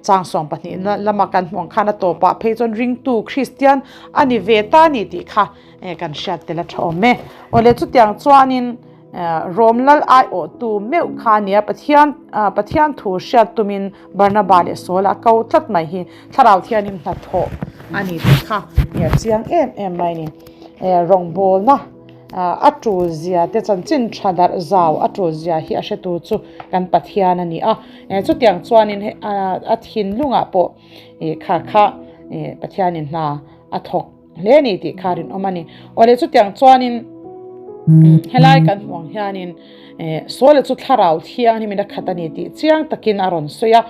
chang 12 lama kan hmuh ang khan a tawpah phei chuan ringtu Kristian a ni ve ta a ni tih kha kan hriat tel a tha awm e. Awle chutiang chuanin Rom lal aiawhtu meuh kha a nia, Pathian Pathian thu hriat tumin Barnaba leh Saula a ko tlat mai hi Thlarau Thianghlim hnathawh a ni tih kha a chiang em em mai a ni. Rawngbawlna a tul zia te chanchin tha darh zau a tul zia hi a hretu chu kan Pathian a ni a, chutiang chuanin a thinlungah pawh kha kha Pathianin hna a thawk hle a ni tih kha rinawm a ni. Awle chutiang chuanin helai kan hmuh ang hianin Sawla chu thlarau thianghlimin a khat a ni tih chiang takin a rawn sawi a.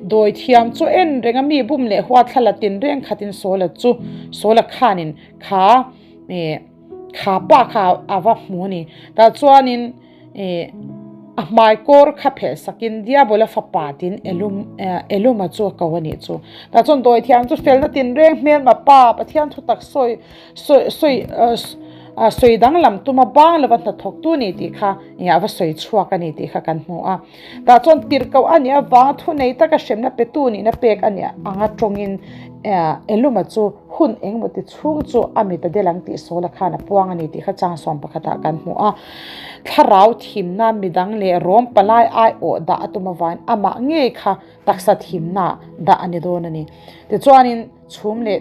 Dawi thiam chu en reng a mi bum leh huat thla la tin reng khatin Sawla chu Sawla khanin kha kha pa kha a va hmu a ni. Tah chuanin A hmai kawr kha phelh sakin Diabola fapa tin Elum Eluma chu a ko a nih chu. Tah chuan dawithiam chu felna tinreng hmelma pa Pathian thu tak sawi sawi sawi sawi danglam tuma bang lova hnathawktu a ni tih kha a va sawi chhuak a ni tih kha kan hmu a. Tah chuan tirhkoh a nih avanga thunei taka hremna petu nihna pek a nih anga tawngin Eluma chu Hun engemaw ti chhung chu a mit a del ang tih Sawla khan a puang a ni tih kha chang sawm pakhatah kan hmu a. Thlarau thimna midang leh rawm palai aiawh dah a tum avangin amah ngei kha taksa thimna dah a ni dawn a ni. Tichuanin chhum leh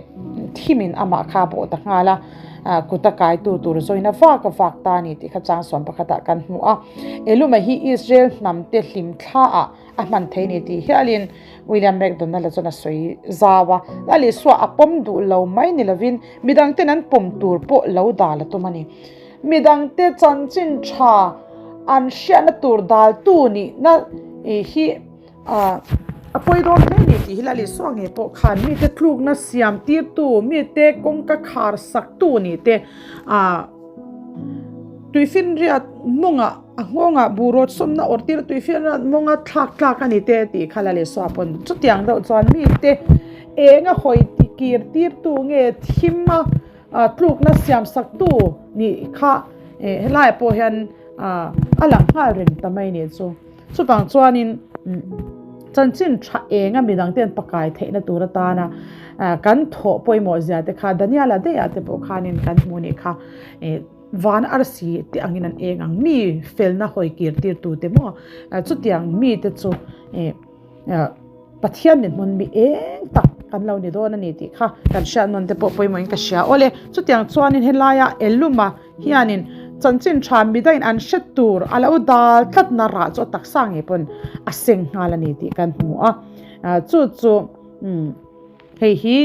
thimin amah kha a bawh ta nghal a, kut a kaitu tur zawin a vak a vak ta a ni tih kha chang sawm pakhatah kan hmu a. Eluma hi Israel hnamte hlimthlaah a hman thei ni tih hialin William McDonald-a chuan a sawi zau a, Lal Isua a pawm duh lo mai ni lovin midangten an pawm tur pawh lo dal a tum a ni. Midangte chanchin tha an hriatna tur daltu nihna hi a pawi dawn hle ni tih hi Lal Isua ngei pawh khan mite tlukna siam tirtu, mite kawngka khar saktu nih te tuifinriat mawngah A nghawngah buhrawt sawmna awrh tir tuifian mawnga thlak tlak a ni te tih kha la leh suah pawn chutiang deuh chuan mite eng a hawi kir tirtu nge thim a tlukna siam saktu nih kha helaiah pawh hian a lang nghal reng ta mai nih chu. Chuvang chuanin chanchin tha eng a midang ten pakai theihna tur atana kan thawh pawimawh zia te kha Daniela daih ah te pawh khanin kan hmuh nih kha. Van arsi te angin an eng ang, mi felna hawi kir tir tu te maw? Chutiang mite chu Pathian min hmun mi eng tak kan lo ni dawn a ni tih kha kan hriat nawn te pawh pawimawhin ka hria. Awle, chutiang chuanin helaia Eluma hianin chanchin tha midangin an hre tur a lo dal tlatna rah chu a taksa ngei pawn a seng nghal a ni tih kan hmu a. Chu chu Hei hi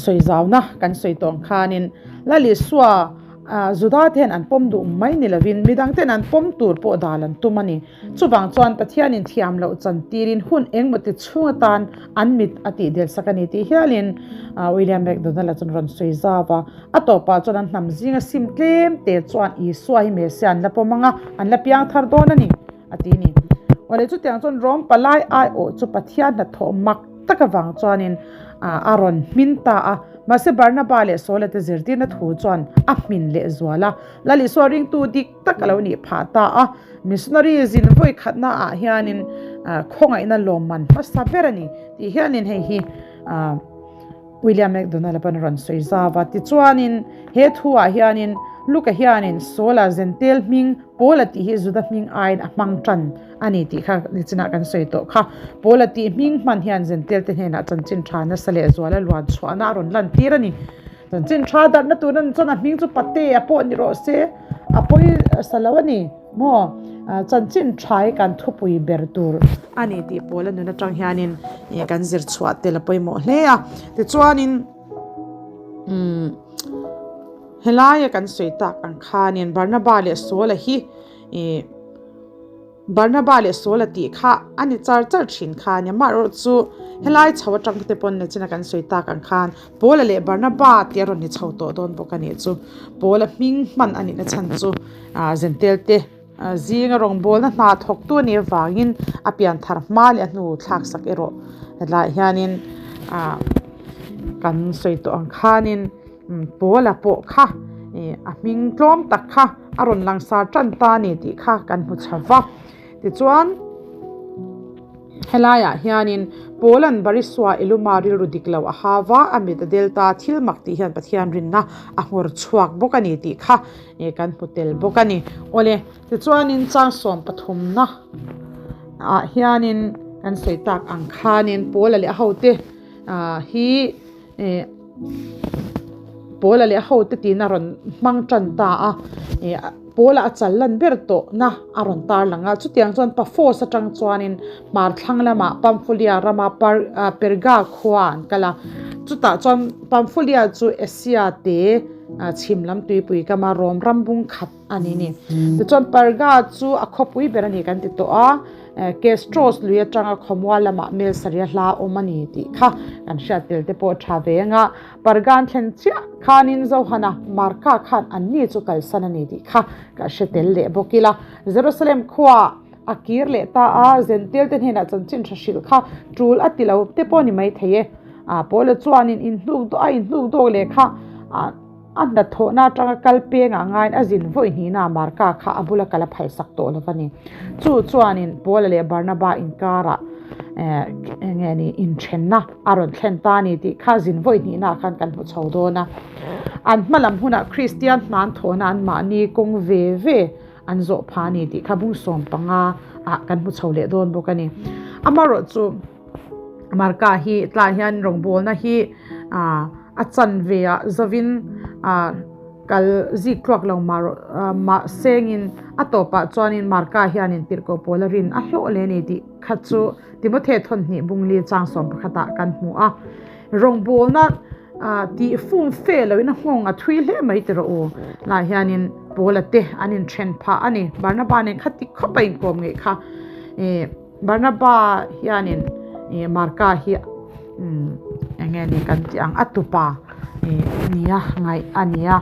sawi zauna kan sawi tawh ang khanin Lal Isua Juda te hian an pawm duh mai ni lovin midang ten an pawm tur pawh dal an tum a ni. Chuvang chuan Pathianin thiam loh chan tirin hun engemaw ti chhung atan an mit a tih del sak a ni tih hialin William McDonald-a chuan rawn sawi zau a. A tawpah chuan an hnam zinga sim tlem te chuan Isua hi Messiah an la pawm ang a, an la piang thar dawn a ni. A ti ni. Awle chutiang chuan Rom palai aiawh chu Pathian hnathawh mak tak avang chuanin a rawn hmin ta a. Mahse Barnaba leh Saula te zirtirna thu chuan a hmin leh zual a. Lal Isua ringtu dik tak a lo nih phah ta a. Missionary zin vawi khatna ah hianin khawngaihna lawmman hmasa ber a ni tih hianin hei hi William McDonald-a pawn a rawn sawi zau a. Tichuanin he thu ah hianin Luka hianin Saula Zentel hming Paula tih hi Juda hming aiin a hmang tan a ni tih kha nichinah kan sawi tawh kha. Paula tih hming hman hian Zentel te hnenah chanchin tha nasa leh zuala luan chhuahna a rawn lantir a ni. Chanchin tha darhna tur an chuan a hming chu Patea pawh ni rawh se, a pawi sa lo a ni maw? Chanchin tha hi kan thupui ber tur a ni tih pawl a nun atang hianin kan zir chhuah tel a pawimawh hle a. Tichuanin umm helaia kan sawi tak ang khanin Barnaba leh Saula hi ih Barnaba leh Saula tih kha a ni char char thin kha a ni. Amaherawh chu helai chho atang te pawn nachina kan sawi tak ang khan Paula leh Barnaba tih a rawn ni chho tawh dawn bawk a nih chu. Paula hming hman a nihna chhan chu Zentel te zinga rawngbawlna hna thawktu a nih avangin a pian thar hma leh a hnu thlak sak erawh helaiah hianin kan sawi tawh ang khanin Paula pawh kha a hming tlawm tak kha a rawn langsar tan ta a ni tih kha kan hmu chho va. Tichuan helaiah hianin Paula'n Barisua Eluma rilru dik lo a ha va, a mit a del ta, thil mak tih hian Pathian rinna a nghawr chhuak bawk a ni tih kha kan hmu tel bawk a ni. Awle, tichuanin chang sawm pathumna ah hianin kan sawi tak ang khanin Paula leh a hote hi Paula leh a hote tiin a rawn hmang tan ta a, Paula a chal lan ber tawhna a rawn tar lang a, chutiang chuan Paphos atang chuanin hmar thlang lamah Pamphylia rama Perga khua an kal a, chutah chuan Pamphylia chu Asia te chhim lam tuipui kama Rom ram bung khat a ni ni. Tichuan Perga chu a khawpui ber a ni kan ti tawh a. Kestros lui atanga khawmual lamah mel sarih a hla awm a ni tih kha kan hriat tel te pawh tha ve ang a. Pargan thlen chiah khanin Johana Marka khan an ni chu kalsan a ni tih kha ka hre tel leh bawk ila. Jerusalem khua a kir leh ta a, Zentel te hnenah chanchin tha hrilh kha tul a ti lo te pawh ni mai thei e. Paula chuanin inhnuk a inhnuk dawk leh kha A hnathawhna atanga kal pengah ngaiin a zin vawi hnihna Marka kha a bula kal a phalsak tawh lo a ni. Chu chuanin Paula leh Barnaba inkarah eng nge ni inthenna a rawn thlen ta a ni tih kha zin vawi hnihnaah khan kan hmu chho dawn a. An hma lam hunah Kristian hnan thawhna an mahni kawng ve ve an zawh phah a ni tih kha bung 15 ah kan hmu chho leh dawn bawk a ni. Amaherawhchu chu Marka hi tlaiah hian rawngbawlna hi a chanve ah zovin kal zik tluak lo mah sengin a tawpah chuanin Marka hianin tirhkoh pawl a rin a hlawh leh a ni tih kha chu Timothy thawnhnih bungli chang 11 ah kan hmu a. Rawngbawlna tih fum fe loin a nghawng a thui hle mai ti rawh u. Lah hianin Paula te an inthen phah a ni. Barnaba nen kha ti khawp a inkawm ngei kha. Barnaba hianin ih Marka hi umm eng nge ni kan tih ang a tupa ih nia ngaih a ni a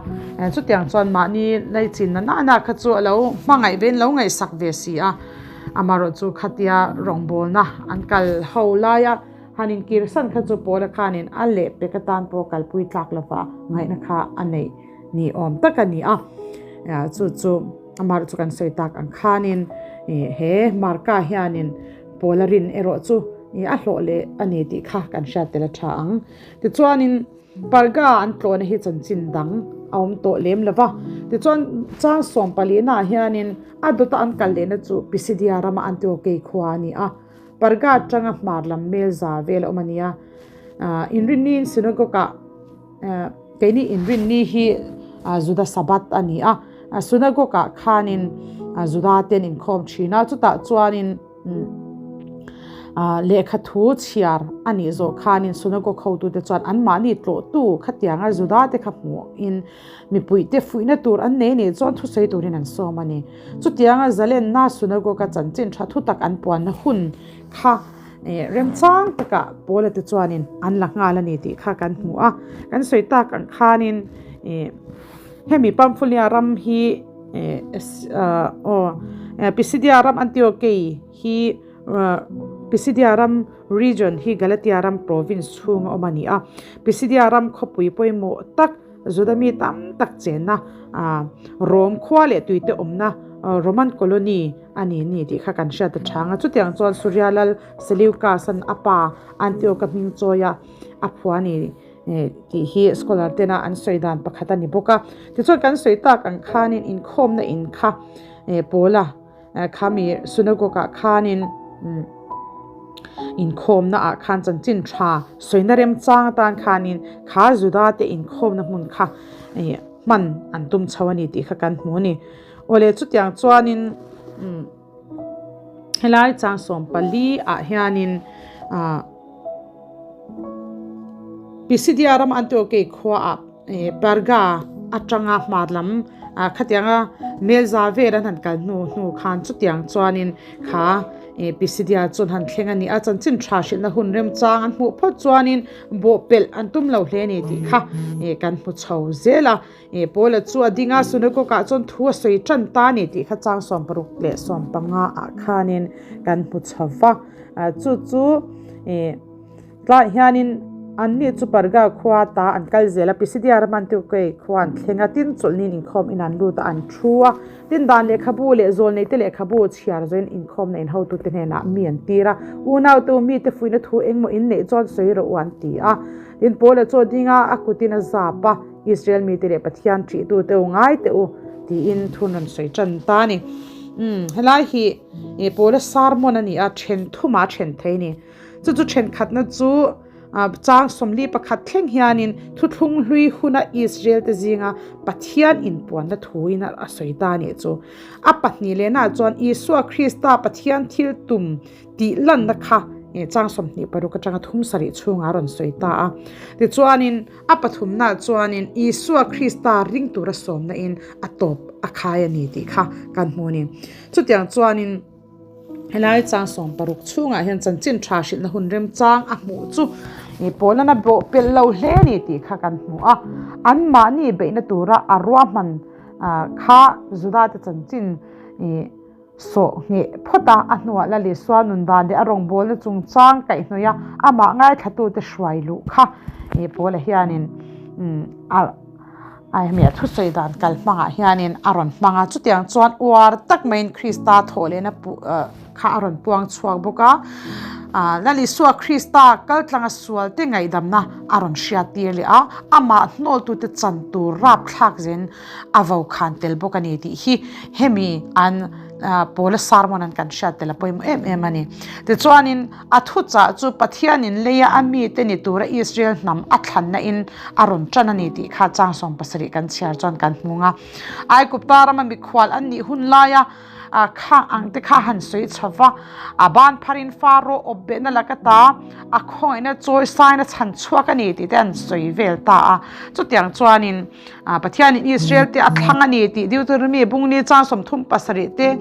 chutiang chuan mahni laichin na nana kha chu a lo hmangaih ve in lo ngaihsak ve si a amaherawh chu khatia rawngbawlna an kal ho laia han inkir san kha chu Paula khanin a lehpek atan pawh kalpui tlak lova ngaihna kha a neih ni awm tak a ni a chu chu. Amah chu kan sawi tak ang khanin he Marka hianin Paula rin erawh chu a hlawh leh a ni tih kha kan hriat tel a tha ang. Tichuanin Parga an tlawhna hi chanchin dang a awm tawh lem lo va. Tichuan chang 14 ah hianin a dawta an kal lehna chu Pisidia rama Antiokei khua a ni a. Parga atanga hmar lam mel za vel a awm a ni a. Inrinniin synagogue-ah Keini inrinni hi Juda Sabbath a ni a, synagogue ah khanin Juda te an inkhawm thin a, chutah chuanin lehkha thu chhiar a nih zawh khanin synagogue hotute chuan anmahni tlawhtu khatianga Juda te kha hmuhin mipuite fuihna tur an nei nih chuan thusawi turin an sawm a ni. Chutianga zalenna synagogue a chanchin tha thutak an puanna hun kha Remchang takah Paula te chuanin an la nghal a ni tih kha kan hmu a. Kan sawi tak ang khanin hemi Pamphylia ram hi aw Pisidia ram Antiokei hi Pisidia ram region hi Galatia ram province chhunga awm a ni a. Pisidia ram khawpui pawimawh tak Juda mi tam tak chenna Rom khua leh tuite awmna Roman colony A ni ni tih kha kan hriat a chhang a. Chutiang chuan Surya Lal Seleucus-a'n a pa Antioch-a hming chawi a, a phuah a ni tih hi scholar tena an sawi dan pakhat a ni bawk a. Tichuan kan sawi tak ang khanin inkhawmna in kha Paula khami synagogue-ah khanin inkhawmna ah khan chanchin tha sawina remchang atan khanin kha Juda te inkhawmna hmun kha hman an tum chho a ni tih kha kan hmu a ni. Awle chutiang chuanin Helai chang 14 ah hianin Pisidia ram Antiochei khua ah Perga atanga hmar lam khatianga Melza vel an han kal hnu hnu khan chutiang chuanin kha Pisidia chuan han thleng a ni a, chanchin tha hrilhna hun remchang an hmuh phawt chuanin bawhpelh an tum lo hle a ni tih kha kan hmu chho zel a. Paula chu a ding a, Sunakawkah chuan thu a sawi tan ta a ni tih kha chang 60 leh 15 ah khanin kan hmu chho va. Chu chu tlaiah hianin anni chu Perga khua ta an kal zel a, Pisidia ram Antiochei khua an thleng a, tin chawlhniin inkhawm in an lut a, an thu a. Tin dan lehkhabu leh zawlneite lehkhabu chhiar zawin inkhawmna in hotute hnenah mi an tir a, Unaute mite fuihna thu engmaw in neih chuan sawi rawh u an ti a. Tin Paula chu a ding a, a kutin a zap a. Israel mite leh Pathian ṭihtute u ngai teh u tiin thun rawn sawi ṭan ta a ni. Umm, helai hi eh Paula sermon a ni a, ṭhen thumah a ṭhen thei a ni. Chu chu ṭhenkhatna chu chang 41 thleng hianin thuthlung hlui huna Israel te zinga Pathian inpuanna thuin a sawi ta a nih chu. A pahnih lehnaah chuan Isua Krista Pathian thil tum tih lanna kha chang 26 atanga 37 chhungah a rawn sawi ta a. Tichuanin a pathumnaah chuanin Isua Krista ring tura sawmna in a tawp a khai a ni tih kha kan hmu a ni. Chutiang chuanin helai chang 60 chhungah hian chanchin tha hrilhna hun remchang a hmuh chu pawlana bawh pelh lo hle a ni tih kha kan hmu a. Anmahni beihna tura a ruahman kha Juda te chanchin Sawh ngheh phawt a, a hnuah la leh sual nun dan leh a rawngbawlna chungchang kaihhnawih a, amah ngaithlatute hruai luh kha he Paula hianin a hemi a thusawi dan kal hmangah hianin a rawn hmang a. Chutiang chuan uar tak maiin Krista thawh lehna kha a rawn puang chhuak bawk a. Lal Isua Krista kaltlanga sualte ngaihdamna a rawn hriattir leh a, amah hnawltute chan tur rapthlak zen a vo khan tel bawk a ni tih hi hemi an Paula sermon an kan hriat tel a pawimawh em em a ni. Tichuanin a thuchah chu Pathianin leia a mite ni tura Israel hnam a thlanna in a rawn tan a ni tih kha chang 70 kan chhiar chuan kan hmu ang a. Aigupta rama mikhual an nih hun laia Khang ang te kha han sawi chho va, a ban pharin Faro awp behna laka ta a khawngaihna chawi sain a chhan chhuak a ni tih te an sawi vel ta a. Chutiang chuanin Pathianin Israel te a thlang a ni tih Deuteronomy bung ni chang 37 te,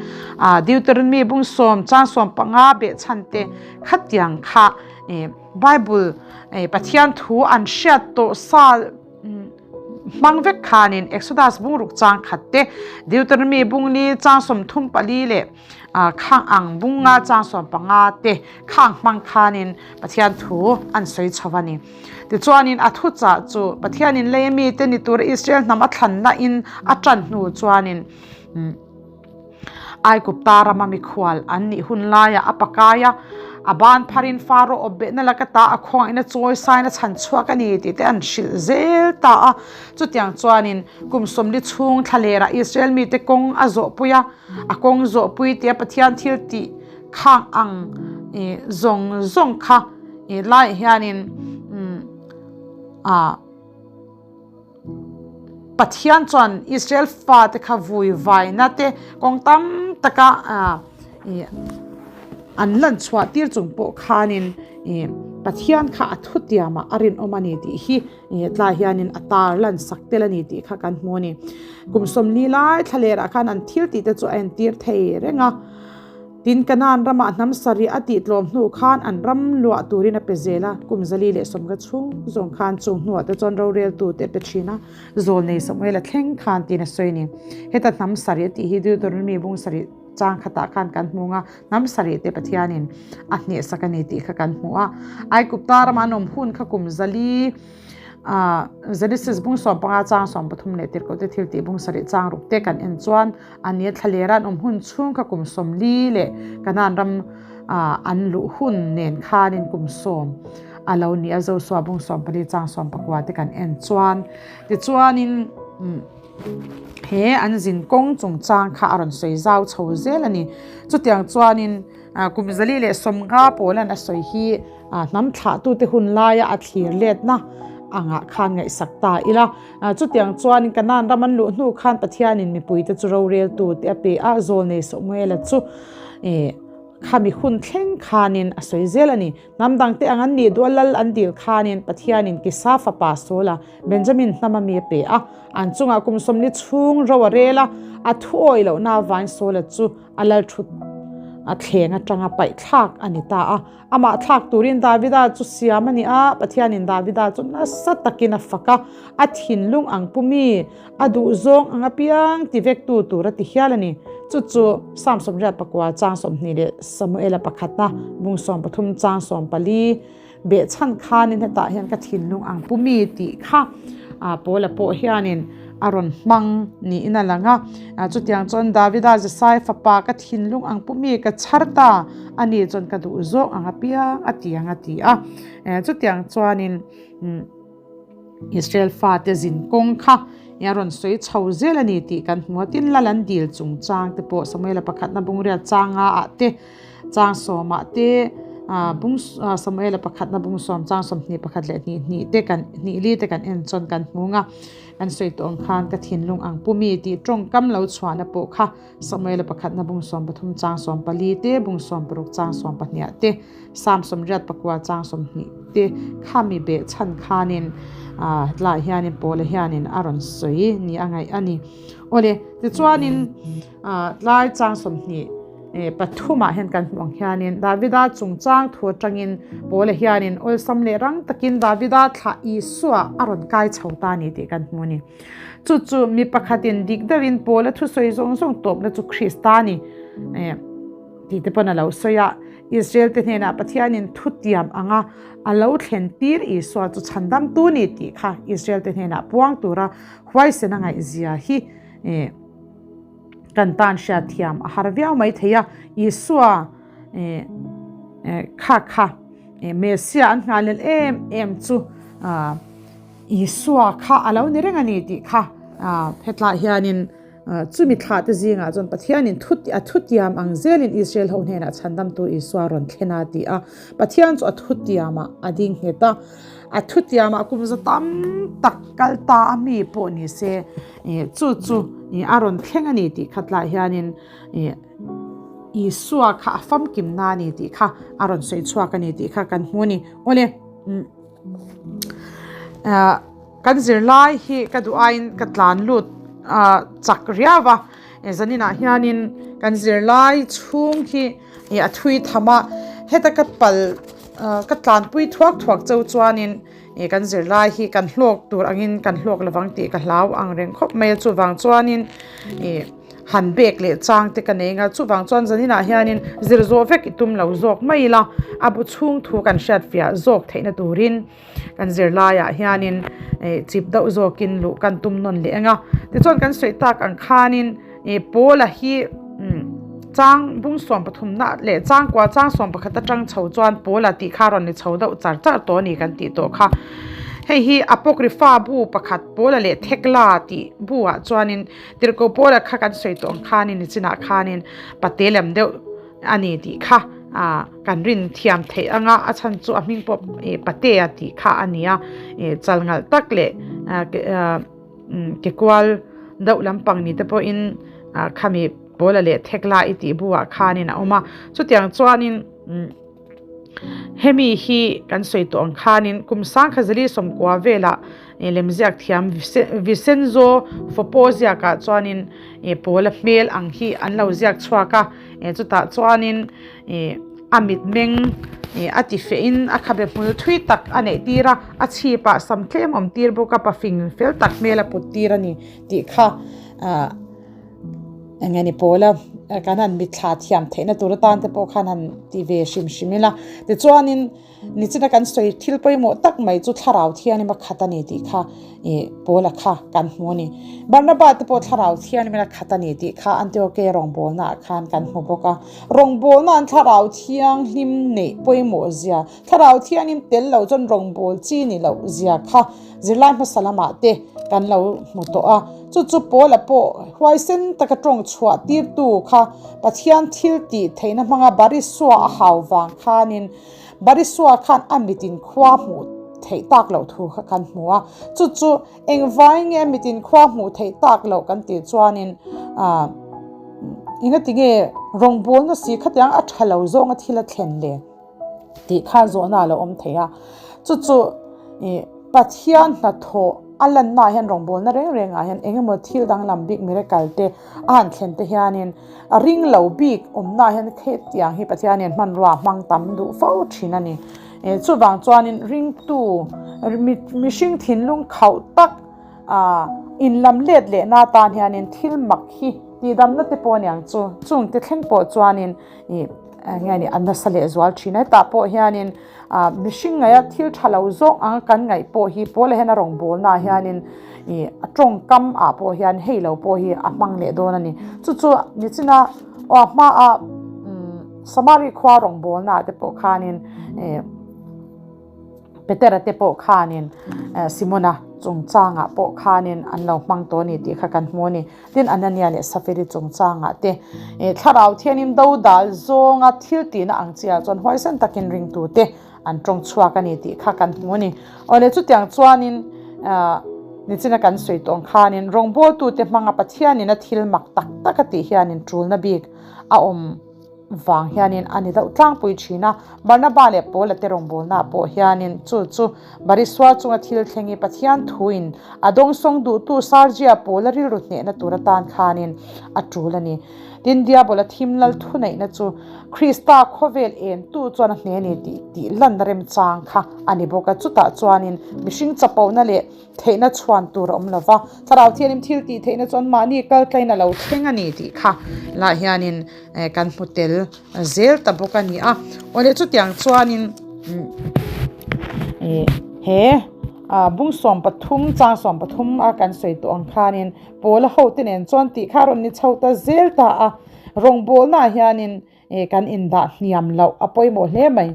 Deuteronomy bung 10 chang 15 behchhan te khatiang kha Bible Pathian thu an hriat tawh sa Hmang vek khanin Exodus bungruk chang khat te, Deuteronomy bung li chang 34 leh khang ang bung nga chang 15 te khang hmang khanin Pathian thu an sawi chho a ni. Tichuanin a thuchah chu Pathianin lei mite ni tura Israel hnam a thlanna in a tan hnu chuanin Aigupta rama mikhual an nih hun laiah a pakai a, a ban pharin Faro awp behna laka ta a khawngaihna chawi sain a chhan chhuak a ni tih te an hrilh zel ta a. Chutiang chuanin kum 40 chhung thlalerah Israel mite kawng a zawhpui a, a kawng zawhpui tia Pathian thil tih khang ang zawng zawng kha laiah hianin a. Pathian chuan Israel fate kha vui vaina te kawng tam taka an lan chhuah tir chung pawh khanin Pathian kha a thutiamah a rinawm a ni tih hi tlai hianin a tar lan sak tel a ni tih kha kan hmu a ni. Kum 40 lai thlalerah khan an thil tih te chu a entir thei reng a. Tin, Kanaan ramah hnam sarih a tih tlawm hnu khan an ram luah turin a pe zel a, kum 110 chhung zawng khan chung hnuah te chuan roreltute a pe thin a, Zawlnei Samuel-a thleng khan tiin a sawi a ni. Heta hnam sarih a tih hi Deuteronomy bung sarih chang khatah khan kan hmu ang a, hnam sarih te Pathianin a hnehsak a ni tih kha kan hmu a. Aigupta rama an awm hun kha kum 400 Genesis bung 15 chang 13 leh Tirhkohte thil tih bung sarih chang ruk te kan en chuan A nia thlalera an awm hun chhung kha kum 40 leh Kanaan ram an luh hun nen khanin kum 10 a lo ni a, Josua bung 14 chang 19 te kan en chuan tichuanin he an zin kawng chungchang kha a rawn sawi zau chho zel a ni. Chutiang chuanin kum 150 pawlan a sawi hi hnam thlahtute hun laia a thlir letna. angah khan ngaihsak ta ila. Chutiang chuanin Kanaan ram an luh hnu khan Pathianin mipuite chu roreltu te a pe a, Zawlnei Samuela chu khami hun thleng khanin a sawi zel a ni. Hnam dangte ang an nih duh a lal an dil khanin Pathianin Kisa fapa Saula Benjamin hnama mi a pe a, an chungah kum 40 chhung ro a rel a, a thuawi lohna avangin Saula chu a lal thut a thleng atanga paih thlak a ni ta a. Amah thlak turin Davida chu siam a ni a, Pathianin Davida chu nasa takin a fak a, a thinlung ang pu mi, a duhzawng ang apiang ti vektu tur a ti hial a ni. Chu chu Psalm 89 chang 20 leh Samuela pakhatna bung 13 chang 14 behchhan khanin hetah hian ka thinlung ang pu mi tih kha Paula pawh hianin a rawn hmang niin a lang a. Chutiang chuan Davida Jesai fapa ka thinlung ang pu mi ka chhar ta a ni chuan ka duh zawk ang apiang a ti ang a ti a. Chutiang chuanin Israel fate zin kawng kha a rawn sawi chho zel a ni tih kan hmu a. Tin, lal an dil chungchang te pawh Samuela pakhatna bungriat changa ah te, chang sawmah te, bung Samuela pakhatna bung sawm chang 21 leh hnih hnih te kan hnih li te kan en chuan kan hmu ang a. Kan sawi tawh ang khan ka thinlung ang pu mi tih tawngkam lo chhuahna pawh kha Samuela pakhatna bung 13 chang 14 te, bung 16 chang 12 te, Psalm 84 chang 20 te khami beh chhan khanin hetlaiah hianin Paula hianin a rawn sawi ni a ngaih a ni. Awle, tichuanin tlai chang 20 pathumah hian kan hmuh ang hianin Davida chungchang thu atangin Paula hianin awlsam leh rang takin Davida thlah Isua a rawn kai chho ta a ni tih kan hmu a ni. Chu chu mi pakhatin dik deuhin Paula thusawi zawng zawng tawpna chu Krista a ni tih te pawn a lo sawi a. Israel te hnenah Pathianin thutiam anga a lo thlen tir Isua chu chhandamtu ni tih kha Israel te hnenah puang tura huaisen a ngaihzia hi kan tan hriatthiam a har viau mai thei a. Isua kha kha Messiah an nghalel em em chu Isua kha a lo ni reng a ni tih kha hetlaiah hianin Chumi thlah te zingah chuan Pathianin thu a thutiam ang zelin Israel ho hnenah chhandamtu Isua rawn thlen a ti a. Pathian chu a thutiamah a ding nghet a, a thutiamah kum za tam tak kal ta a mi pawh ni se chu chu a rawn thleng a ni tih kha tlaiah hianin Isua kha a famkimna a ni tih kha a rawn sawi chhuak a ni tih kha kan hmu a ni. Awle. Kan zirlai hi ka duh aiin ka tlan lut chak riau a, zaninah hianin kan zirlai chhung hi a thui tham a, heta ka pal ka tlanpui thuak thuak cheu chuanin kan zirlai hi kan hlawk tur angin kan hlawk lovang tih ka hlau ang reng khawp mai a, chuvang chuanin ih. Han bek leh chang te ka nei nga, chuvang chuan zaninah hianin zir zawh vek i tum lo zawk mai ila, a bu chhung thu kan hriat fiah zawk theihna turin kan zirlaiah hianin chip deuh zawkin luh kan tum nawn leh ang a. Tichuan kan sawi tak ang khanin Paula hi chang bung 13 na leh chang kua chang 11 atang chho chuan Paula tih kha rawn ni chho deuh char char tawh a ni kan tih tawh kha. Hei hi Apocrypha bu pakhat Paula leh Thekla tih buah chuanin Tirhkoh Paula kha kan sawi tawh ang khanin nichinah khanin pate lem deuh a ni tih kha kan rin thiam theih ang a, a chhan chu a hming pawh patea tih kha a ni a, chal ngalh tak leh ke kual deuh lampang ni te pawhin khami Paula leh Thekla i tih buah khanin a awm a, chutiang chuanin. Hemi hi kan sawi tawh ang khanin kum sangkhazali sawmkua velah lemziak thiam Vincenzo Foppo ziakah chuanin Paula hmel ang hi an lo ziak chhuak a, chutah chuanin a mitmeng a ti fehin a khabe hmul thui tak a neih tir a, a chhipah sam tlem awm tir bawk a, pafing fel tak hmel a put tir a ni tih kha. Eng nge ni pawl a, kan han mitthla thiam theihna tur atan te pawh khan han ti ve hrim hrim ila. Tichuanin nichina kan sawi thil pawimawh tak mai chu thlarau thianghlim a khat a ni tih kha ih Paula kha kan hmu a ni. Barnaba te pawh thlarau thianghlim a khat a ni tih kha Antioke rawngbawlna ah khan kan hmu bawk a. Rawngbawlna an thlarau thianghlim neih pawimawh zia, thlarau thianghlim tel lo chuan rawngbâwl chi ni loh zia kha Zirlai hmasa lamah te kan lo hmu tawh a, chu chu Paula pawh huaisen taka tawng chhuah tirtu kha Pathian thil tih theihna hmanga Barisua a hau vang khanin Barisua khan a mitin khua hmuh theih tak loh thu kha kan hmu a. Chu chu engvai nge mitin khua hmuh theih tak loh kan tih chuanin ah engati nge rawngbawlna si khatiang a tha lo zawnga thil a thlen le tih kha zawhna a lo awm thei a. Chu chu ih Pathian hnathawh a lannaah hian rawngbawlna reng rengah hian eng emaw thil danglam bik miracle te a han thlen te hianin A ring lo bik awmnaah hian hetiang hi Pathianin hmanrua a hmang tam duh fo thin a ni. Chuvang chuanin ringtu mihring thinlung khauh tak inlam let lehna atan hianin thil mak hi tihdamna te pawh aniang chu chungte thleng pawh chuanin ih nge ni a nasa leh zual thin a. Hetah pawh hianin mihring ngaia thil tha lo zawk anga kan ngaih pawh hi Paula hian a rawngbawlnaah hianin ih a tawngkam ah pawh hian hei lo pawh hi a hmang leh dawn a ni. Chu chu nichina aw a hmaah umm Samari khua rawngbawlnaah te pawh khanin ih Petera te pawh khanin Simona chungchangah pawh khanin an lo hmang tawh a ni tih kha kan hmu a ni. Tin Anania leh Safiri chungchangah te ih thlarau thianin do dal zawnga thil tihna ang chiah chuan huaisen takin ringtute an tawng chhuak a ni tih kha kan hmu a ni. Awle chutiang chuanin nichina kan sawi tawh ang khanin rawngbawltute hmanga Pathianin a thil mak tak tak a tih hianin tulna bik a awm vang hianin a ni deuh tlangpui thin a. Barnaba leh Paula te rawngbawlnaah pawh hianin chu chu Barisua chunga thil thleng hi Pathian thuin a dawngsawng duhtu Sargia Paula rilru hnehna tur atan khanin a tul a ni. Tin, Diabola thim lal thuneihna chu Krista khawvel entu chuan a hne a ni tih tih lanna remchang kha a ni bawk a. Chutah chuanin mihring chapona leh theihna chhuan tur a awm lo va, Thlarau Thianghlim thil tih theihna chuan mahni kal tlain a lo thleng a ni tih kha lah hianin kan hmu tel zel ta bawk a ni a. Awle chutiang chuanin he bung 13 chang 13 a kan sawi tawh ang khanin Paula hote nen chuan tih kha a rawn ni chho ta zel ta a, rawngbawlnaah hianin kan indah hniam loh a pawimawh hle mai.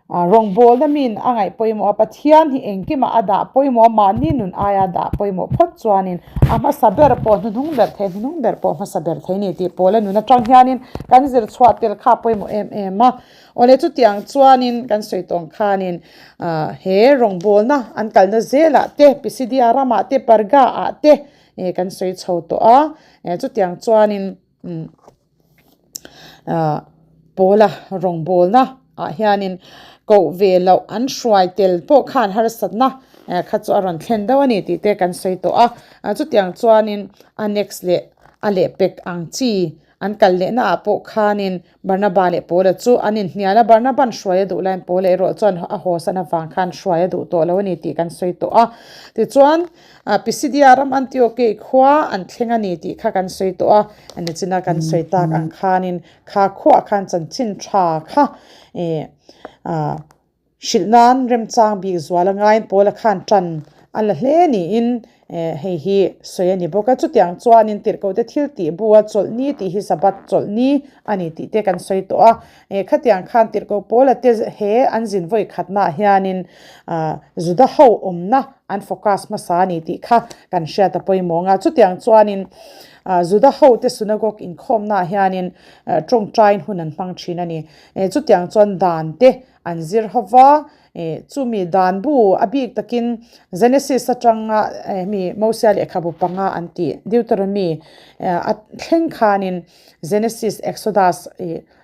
Rawngbawlna min a ngaih pawimawh a, Pathian hi engkimah a dah pawimawh a, mahni nun aia dah pawimawh phawt chuanin a hmasa ber pawh hnuhnung ber thei, hnuhnung ber pawh hmasa ber thei a ni tih Paula nun atang hianin kan zir chhuah tel kha a pawimawh em em a. Awle chutiang chuanin kan sawi tawng khanin he rawngbawlna an kalna zelah te Pisidia ramah te Parga ah te kan sawi chho tawh a, chutiang chuanin Paula rawngbawlna ah hianin koh ve loh an hruai tel pawh khan harsatna kha chu a rawn thlen deuh a ni tih te kan sawi tawh a, chutiang chuanin a next leh a lehpek ang chi An kal lehna ah pawh khanin Barnaba leh Paula chu an inhnial a, Barnaba'n hruai a duh laiin Paula erawh chuan a hawsan avang khan hruai a duh tawh lo a ni tih kan sawi tawh a. Tichuan, Pisidia ram Antiokei khua an thleng a ni tih kha kan sawi tawh a, nichina kan sawi tak ang khanin kha khuaah khan chanchin tha kha ih Hrilh nan remchang bik zual a ngaiin Paula khan tan a la hle niin hei hi sawi a ni bawk a. Chutiang chuanin tirhkohte thil tih bu a chawlhni tih hi Sabbath chawlhni a ni tih te kan sawi tawh a. Khatiang khan tirhkoh Paula te he an zin vawi khatnaah hianin Juda ho awmna an focus hmasa a ni tih kha kan hriat a pawimawh ang a. Chutiang chuanin Juda hote synagogue inkhawmnaah hianin tawngtain hun an hmang thin a ni. Chutiang chuan dan te an zir ho va, chumi dan bu a bik takin Genesis atanga hemi Mosia lehkhabu panga an tih Deuteronomy a thleng khanin Genesis, Exodus,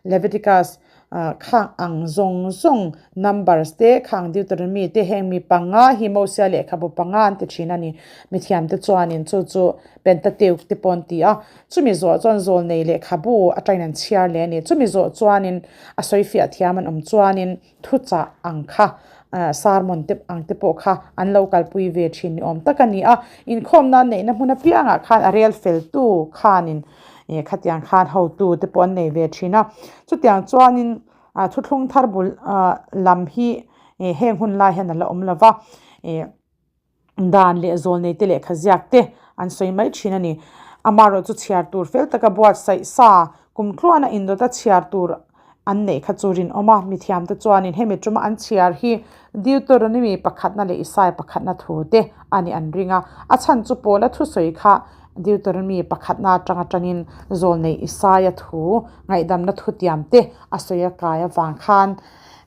Leviticus khang ang zawng zawng Numbers te khang Deuteronomy te heng mi panga hi Mosia lehkhabu panga an ti thin a ni. Mithiamte chuanin chu chu Pentateuch te pawh an ti a, chumi zawh chuan zawlnei lehkhabu atangin an chhiar leh a ni. Chumi zawh chuanin a sawi fiah thiam an awm chuanin thuchah ang kha sermon te ang te pawh kha an lo kalpui ve thin ni awm tak a ni a. Inkhawmna neihna hmun apiangah khan a rel feltu khanin khatiang khan hotu te pawh an nei ve thin a. Chutiang chuanin thuthlung thar bul lam hi heng hun lai hian a la awm lo va. Dan leh zawlneite lehkha ziak te an sawi mai thin a ni. Amaherawh chu chhiar tur fel taka buatsaih sa kum tluana indawta chhiar tur an neih kha chu rinawm a. Mithiamte chuanin hemi tuma an chhiar hi Deuteronomy pakhatna leh Isaiah pakhatna thu te a nih an ring a. A chhan chu Paula thusawi kha Deuteronomy pakhatna atanga tangin zawlnei Isaia thu ngaihdamna thutiam te a sawi a kai avang khan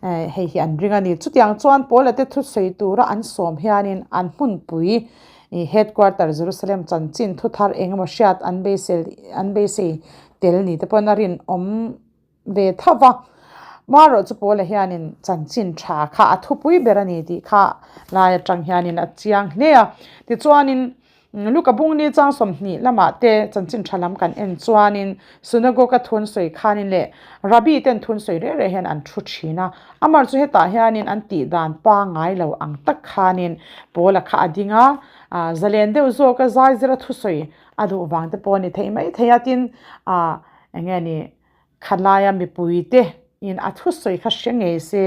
hei hi an ring a ni. Chutiang chuan Paula te thusawi tura an sawm hianin an hmunpui headquarter Jerusalem chanchin thuthar engemaw hriat an beisei an beisei tel ni te pawn a rinawm ve tho va. Marawh chu Paula hianin chanchin tha kha a thupui ber a ni tih kha lai atang hianin a chiang hle a. Tichuanin Luka bungni chang 20 lamah te chanchin tha lam kan en chuanin synagogue a thun sawi khanin leh rabbi ten thun sawi reh reh hian an thu thin a. Amar chu hetah hianin an tih dan pangai lo ang tak khanin Paula kha a ding a, zalen deuh zawk a zai zira thusawi a duh vang te pawh a ni thei mai thei a tin eng nge ni khatlaia mipui te in a thusawi kha hre ngei se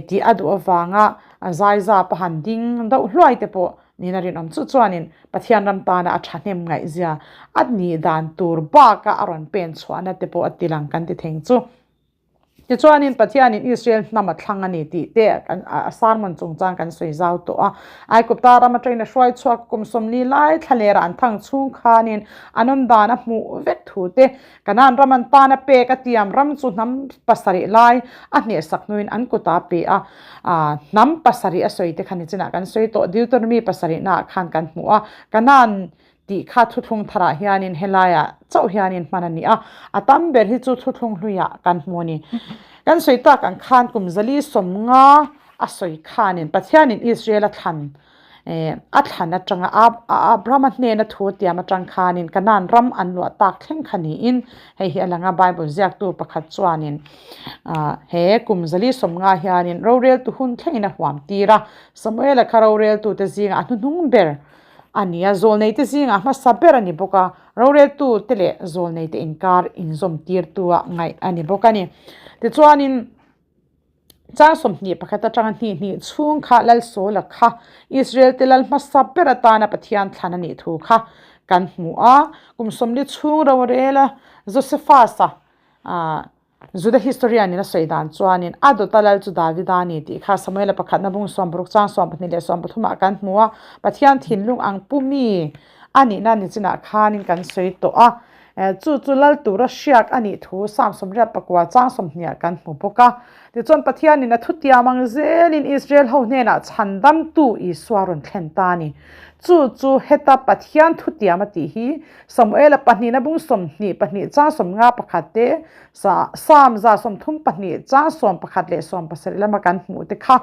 tih a duh avanga zai zap a han ding deuh hluai te pawh niin a rinawm chu chuanin Pathian ram tana a thahnem ngaihzia a nih dan tur baka a rawn pen chhuahna te pawh a ti lang kan ti theng chu. Tichuanin Pathianin Israel hnam a thlang a ni tih te a sermon chungchang kan sawi zau tawh a. Aigupta ram atangin a hruai chhuak kum 40 lai thla lera an thang chhung khanin an awm dan a hmuh vek thu te Kanan ram an tan a pek a tiam ram chu hnam pasarih lai a hnehsak hnuin an kut a pe a. Hnam pasarih a sawi te kha nichinah kan sawi tawh Deuteronomy pasarihnaah khan kan hmu a. Kanan tih kha thuthlung tharah hianin helaiah chauh hianin hman a ni a. A tam ber hi chu thuthlung hluiah kan hmu a ni. Kan sawi tak ang khan kum 150 a sawi khanin Pathianin Israel a thlan a thlan atanga Abrahama hnena thu tiam atang khanin Kanan ram an luah tak thleng kha niin hei hi a lang a Bible ziaktu pakhat chuanin he kum 150 hianin roreltu hun thlengin a huam tir a. Samuela kha roreltu te zingah a hnuhnung ber a ni a, zawlnei te zingah hmasa ber a ni bawk a, roreltu te leh zawlnei te inkar inzawm tirtu a ngaih a ni bawk a ni. Tichuanin chang 21 atanga hnih hnih chhung kha Lal Sawla kha Israel te lal hmasa ber atana Pathian thlan a nih thu kha kan hmu a. Kum 40 chhung rorela Josephus-a Juda historian in a sawi dan chuanin a dawta lal chu Davida a ni tih kha Samuela pakhatna bung 60 chang 12 leh 13 ah kan hmu a. Pathian thinlung ang pu mi a nihna nichinah khanin kan sawi tawh a. Chu chu lal tura hriak a nih thu Psalm 89 chang 20 ah kan hmu bawk a. Tichuan Pathianin a thutiam ang zelin Israel ho hnenah chhandamtu Isua rawn thlen ta a ni. Chu chu heta Pathian thutiam a tih hi Samuela pahnihna bung 22 chang 51 te Psalm 132 chang 11 leh 17 lama kan hmuh te kha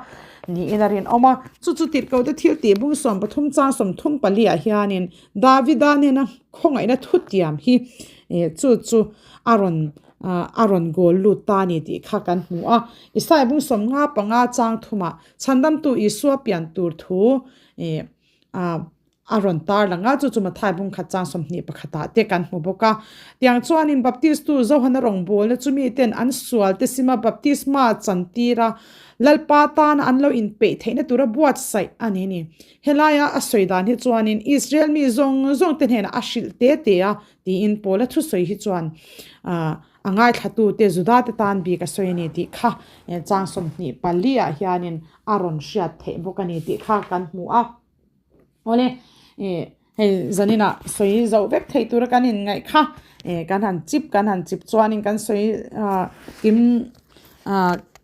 niin a rinawm a. Chu chu tirhkoh te thil tih bung 13 chang 34 ah hianin Davida nena khawngaihna thutiam hi chu chu a rawn a rawn goal lut ta a ni tih kha kan hmu a. Isaiah bung 55 chang thumah chhandamtu Isua pian tur thu a rawn tar lang a, chu chu Mathai bung khat chang 21 ah te kan hmu bawk a. Tiang chuanin Baptistu Johana rawngbawlna chu miten an sual te sima baptisma chan tir a, Lalpa tana an lo inpeih theihna tura buatsaih a ni ni. Helaia a sawi dan hi chuanin Israel mi zawng zawng te hnenah a hrilh te te a tiin Paula thusawi hi chuan a ngaithlatu te Juda te tan bik a sawi a ni tih kha chang 24 ah hianin a rawn hriat theih bawk a ni tih kha kan hmu a. Awle hei zanina sawi zo vek thei tura kan inngaih kha kan han chip kan han chip chuanin kan sawi kim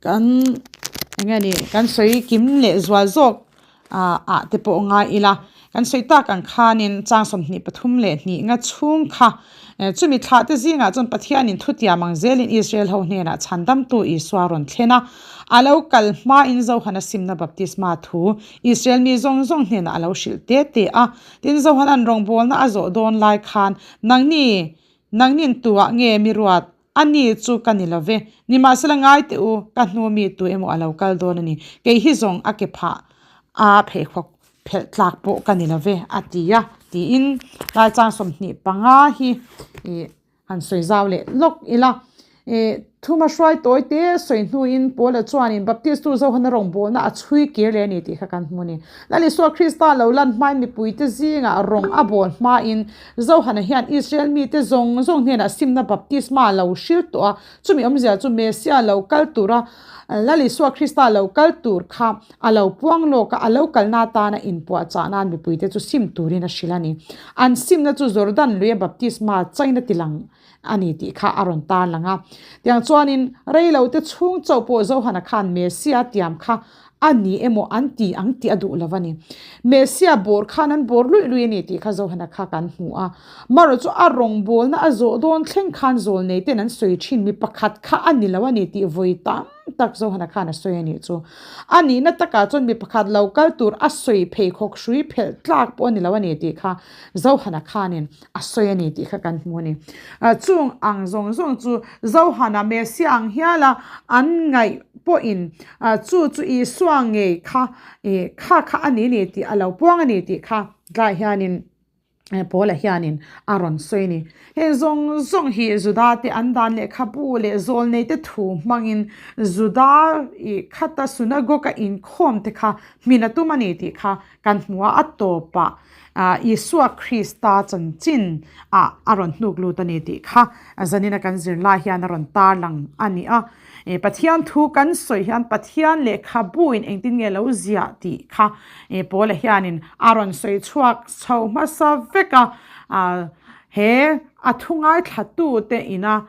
kan eng nge ni kan sawi kim leh zual zawk ah te pawh ngai ila kan sawi tak ang khanin chang 23 leh hnih nga chhung kha chumi thlah te zingah chuan Pathianin thutiam ang zelin Israel ho hnenah chhandamtu Isua rawn thlen a, a lo kal hmain Johana simna baptisma thu Israel mi zawng zawng hnenah a lo hrilh te te a. Tin Johana'n rawngbawlna a zawh dawn lai khan nangni nangnin tuah nge mi ruat a ni chu ka ni love nimahsela ngai teh u ka hnu mi tu emaw a lo kal dawn a ni kei hi zawng a ke phah a pheikhawk phelh tlak pawh ka ni love a ti a tiin lai chang 25 hi ih han sawi zau leh lawk ila ih thuma hruai tawi te sawi hnuin Paula chuanin Baptistu Johana rawngbawlna a chhui kir leh a ni tih kha kan hmu a ni. Lal Isua Krista lo lan hmain mipuite zingah rawng a bawl hmain Johana hian Israel mite zawng zawng hnenah simna baptisma lo hril tawh a, chumi awmzia chu Messia lo kal tura Lal Isua Krista lo kal tur kha a lo puang lawk a, a lo kalna atana inpuahchah nan mipuite chu sim turin a hrilh a ni. An simna chu Jordan luia baptisma chaina tilang a ni tih kha a rawn tarlang a. Tiang chuanin reilote chhung chauh pawh Johana khan Messia tiam kha a ni emaw an ti ang tih a duh lo a ni. Messia bawr khan an bawr luih luih a ni tih kha Johana kha kan hmu a. Marawh chu a rawngbawlna a zawh dawn thleng khan zawlnei ten an sawi thin mi pakhat kha a ni lo a ni tih vawi tam tak Johana khan a sawi a nih chu. A nihna takah chuan mi pakhat lo kal tur a sawi pheikhawk hrui phelh tlak pawh a ni lo a ni tih kha Johana khanin a sawi a ni tih kha kan hmu a ni. Chung ang zawng zawng chu Johana Messia ang hiala an ngaih pawhin chu chu Isua ngei kha kha kha a ni ni tih a lo puang a ni tih kha tlaiah hianin Paula hianin a rawn sawi a ni. Heng zawng zawng hi Juda te an dan lehkhabu leh zawlnei te thu hmangin Juda khata synagogue a inkhawm te kha hmin a tum a ni tih kha kan hmu a, a tawpah Isua Krista chanchin ah a rawn hnuk lut a ni tih kha zanina kan zirlai hian a rawn tarlang a ni a. Pathian thu kan sawi hian Pathian lehkhabu in engtin nge lo ziah tih kha Paula hianin a rawn sawi chhuak chho hmasa vek a. He a thu ngaithla te ina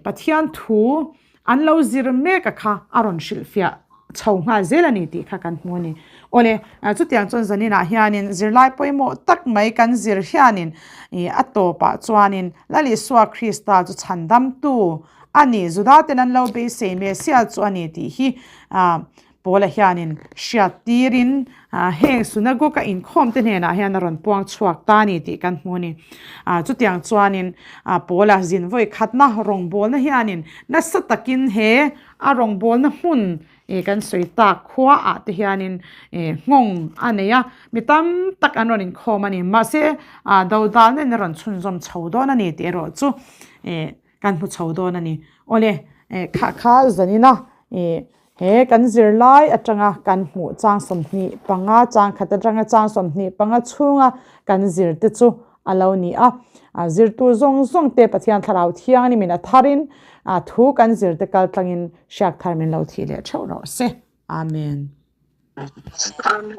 Pathian thu An lo zir mek a kha a rawn hrilhfiah chho nghal zel a ni tih kha kan hmu a ni. Awle, chutiang chuan zaninah hianin zirlai pawimawh tak mai kan zir hianin a tawpah chuanin Lal Isua Krista chu chhandamtu a ni, Juda ten an lo beisei Messiah chu a ni tih hi Paula hianin hriat tirin heng synagogue a inkhawm te hnenah hian a rawn puang chhuak ta a ni tih kan hmu a ni. Chutiang chuanin Paula zin vawi khatna rawngbawlna hianin nasa takin he a rawngbawlna hmun kan sawi tak khuaah te hianin nghawng a nei a, mi tam tak an rawn inkhawm a ni. Mahse dodalna in a rawn chhunzawm chho dawn a ni tih erawh chu kan hmu chho dawn a ni. Awle, kha kha zanina He kan zirlai atanga kan hmuh chang 25 chang khat atanga chang 25 chhunga kan zir te chu a lo ni a. Zirtu zawng zawng te Pathian Thlarau Thianghlim in a tharin thu kan zir te kal tlangin hriak thar min lo thih leh theuh rawh se. Amen. Amen.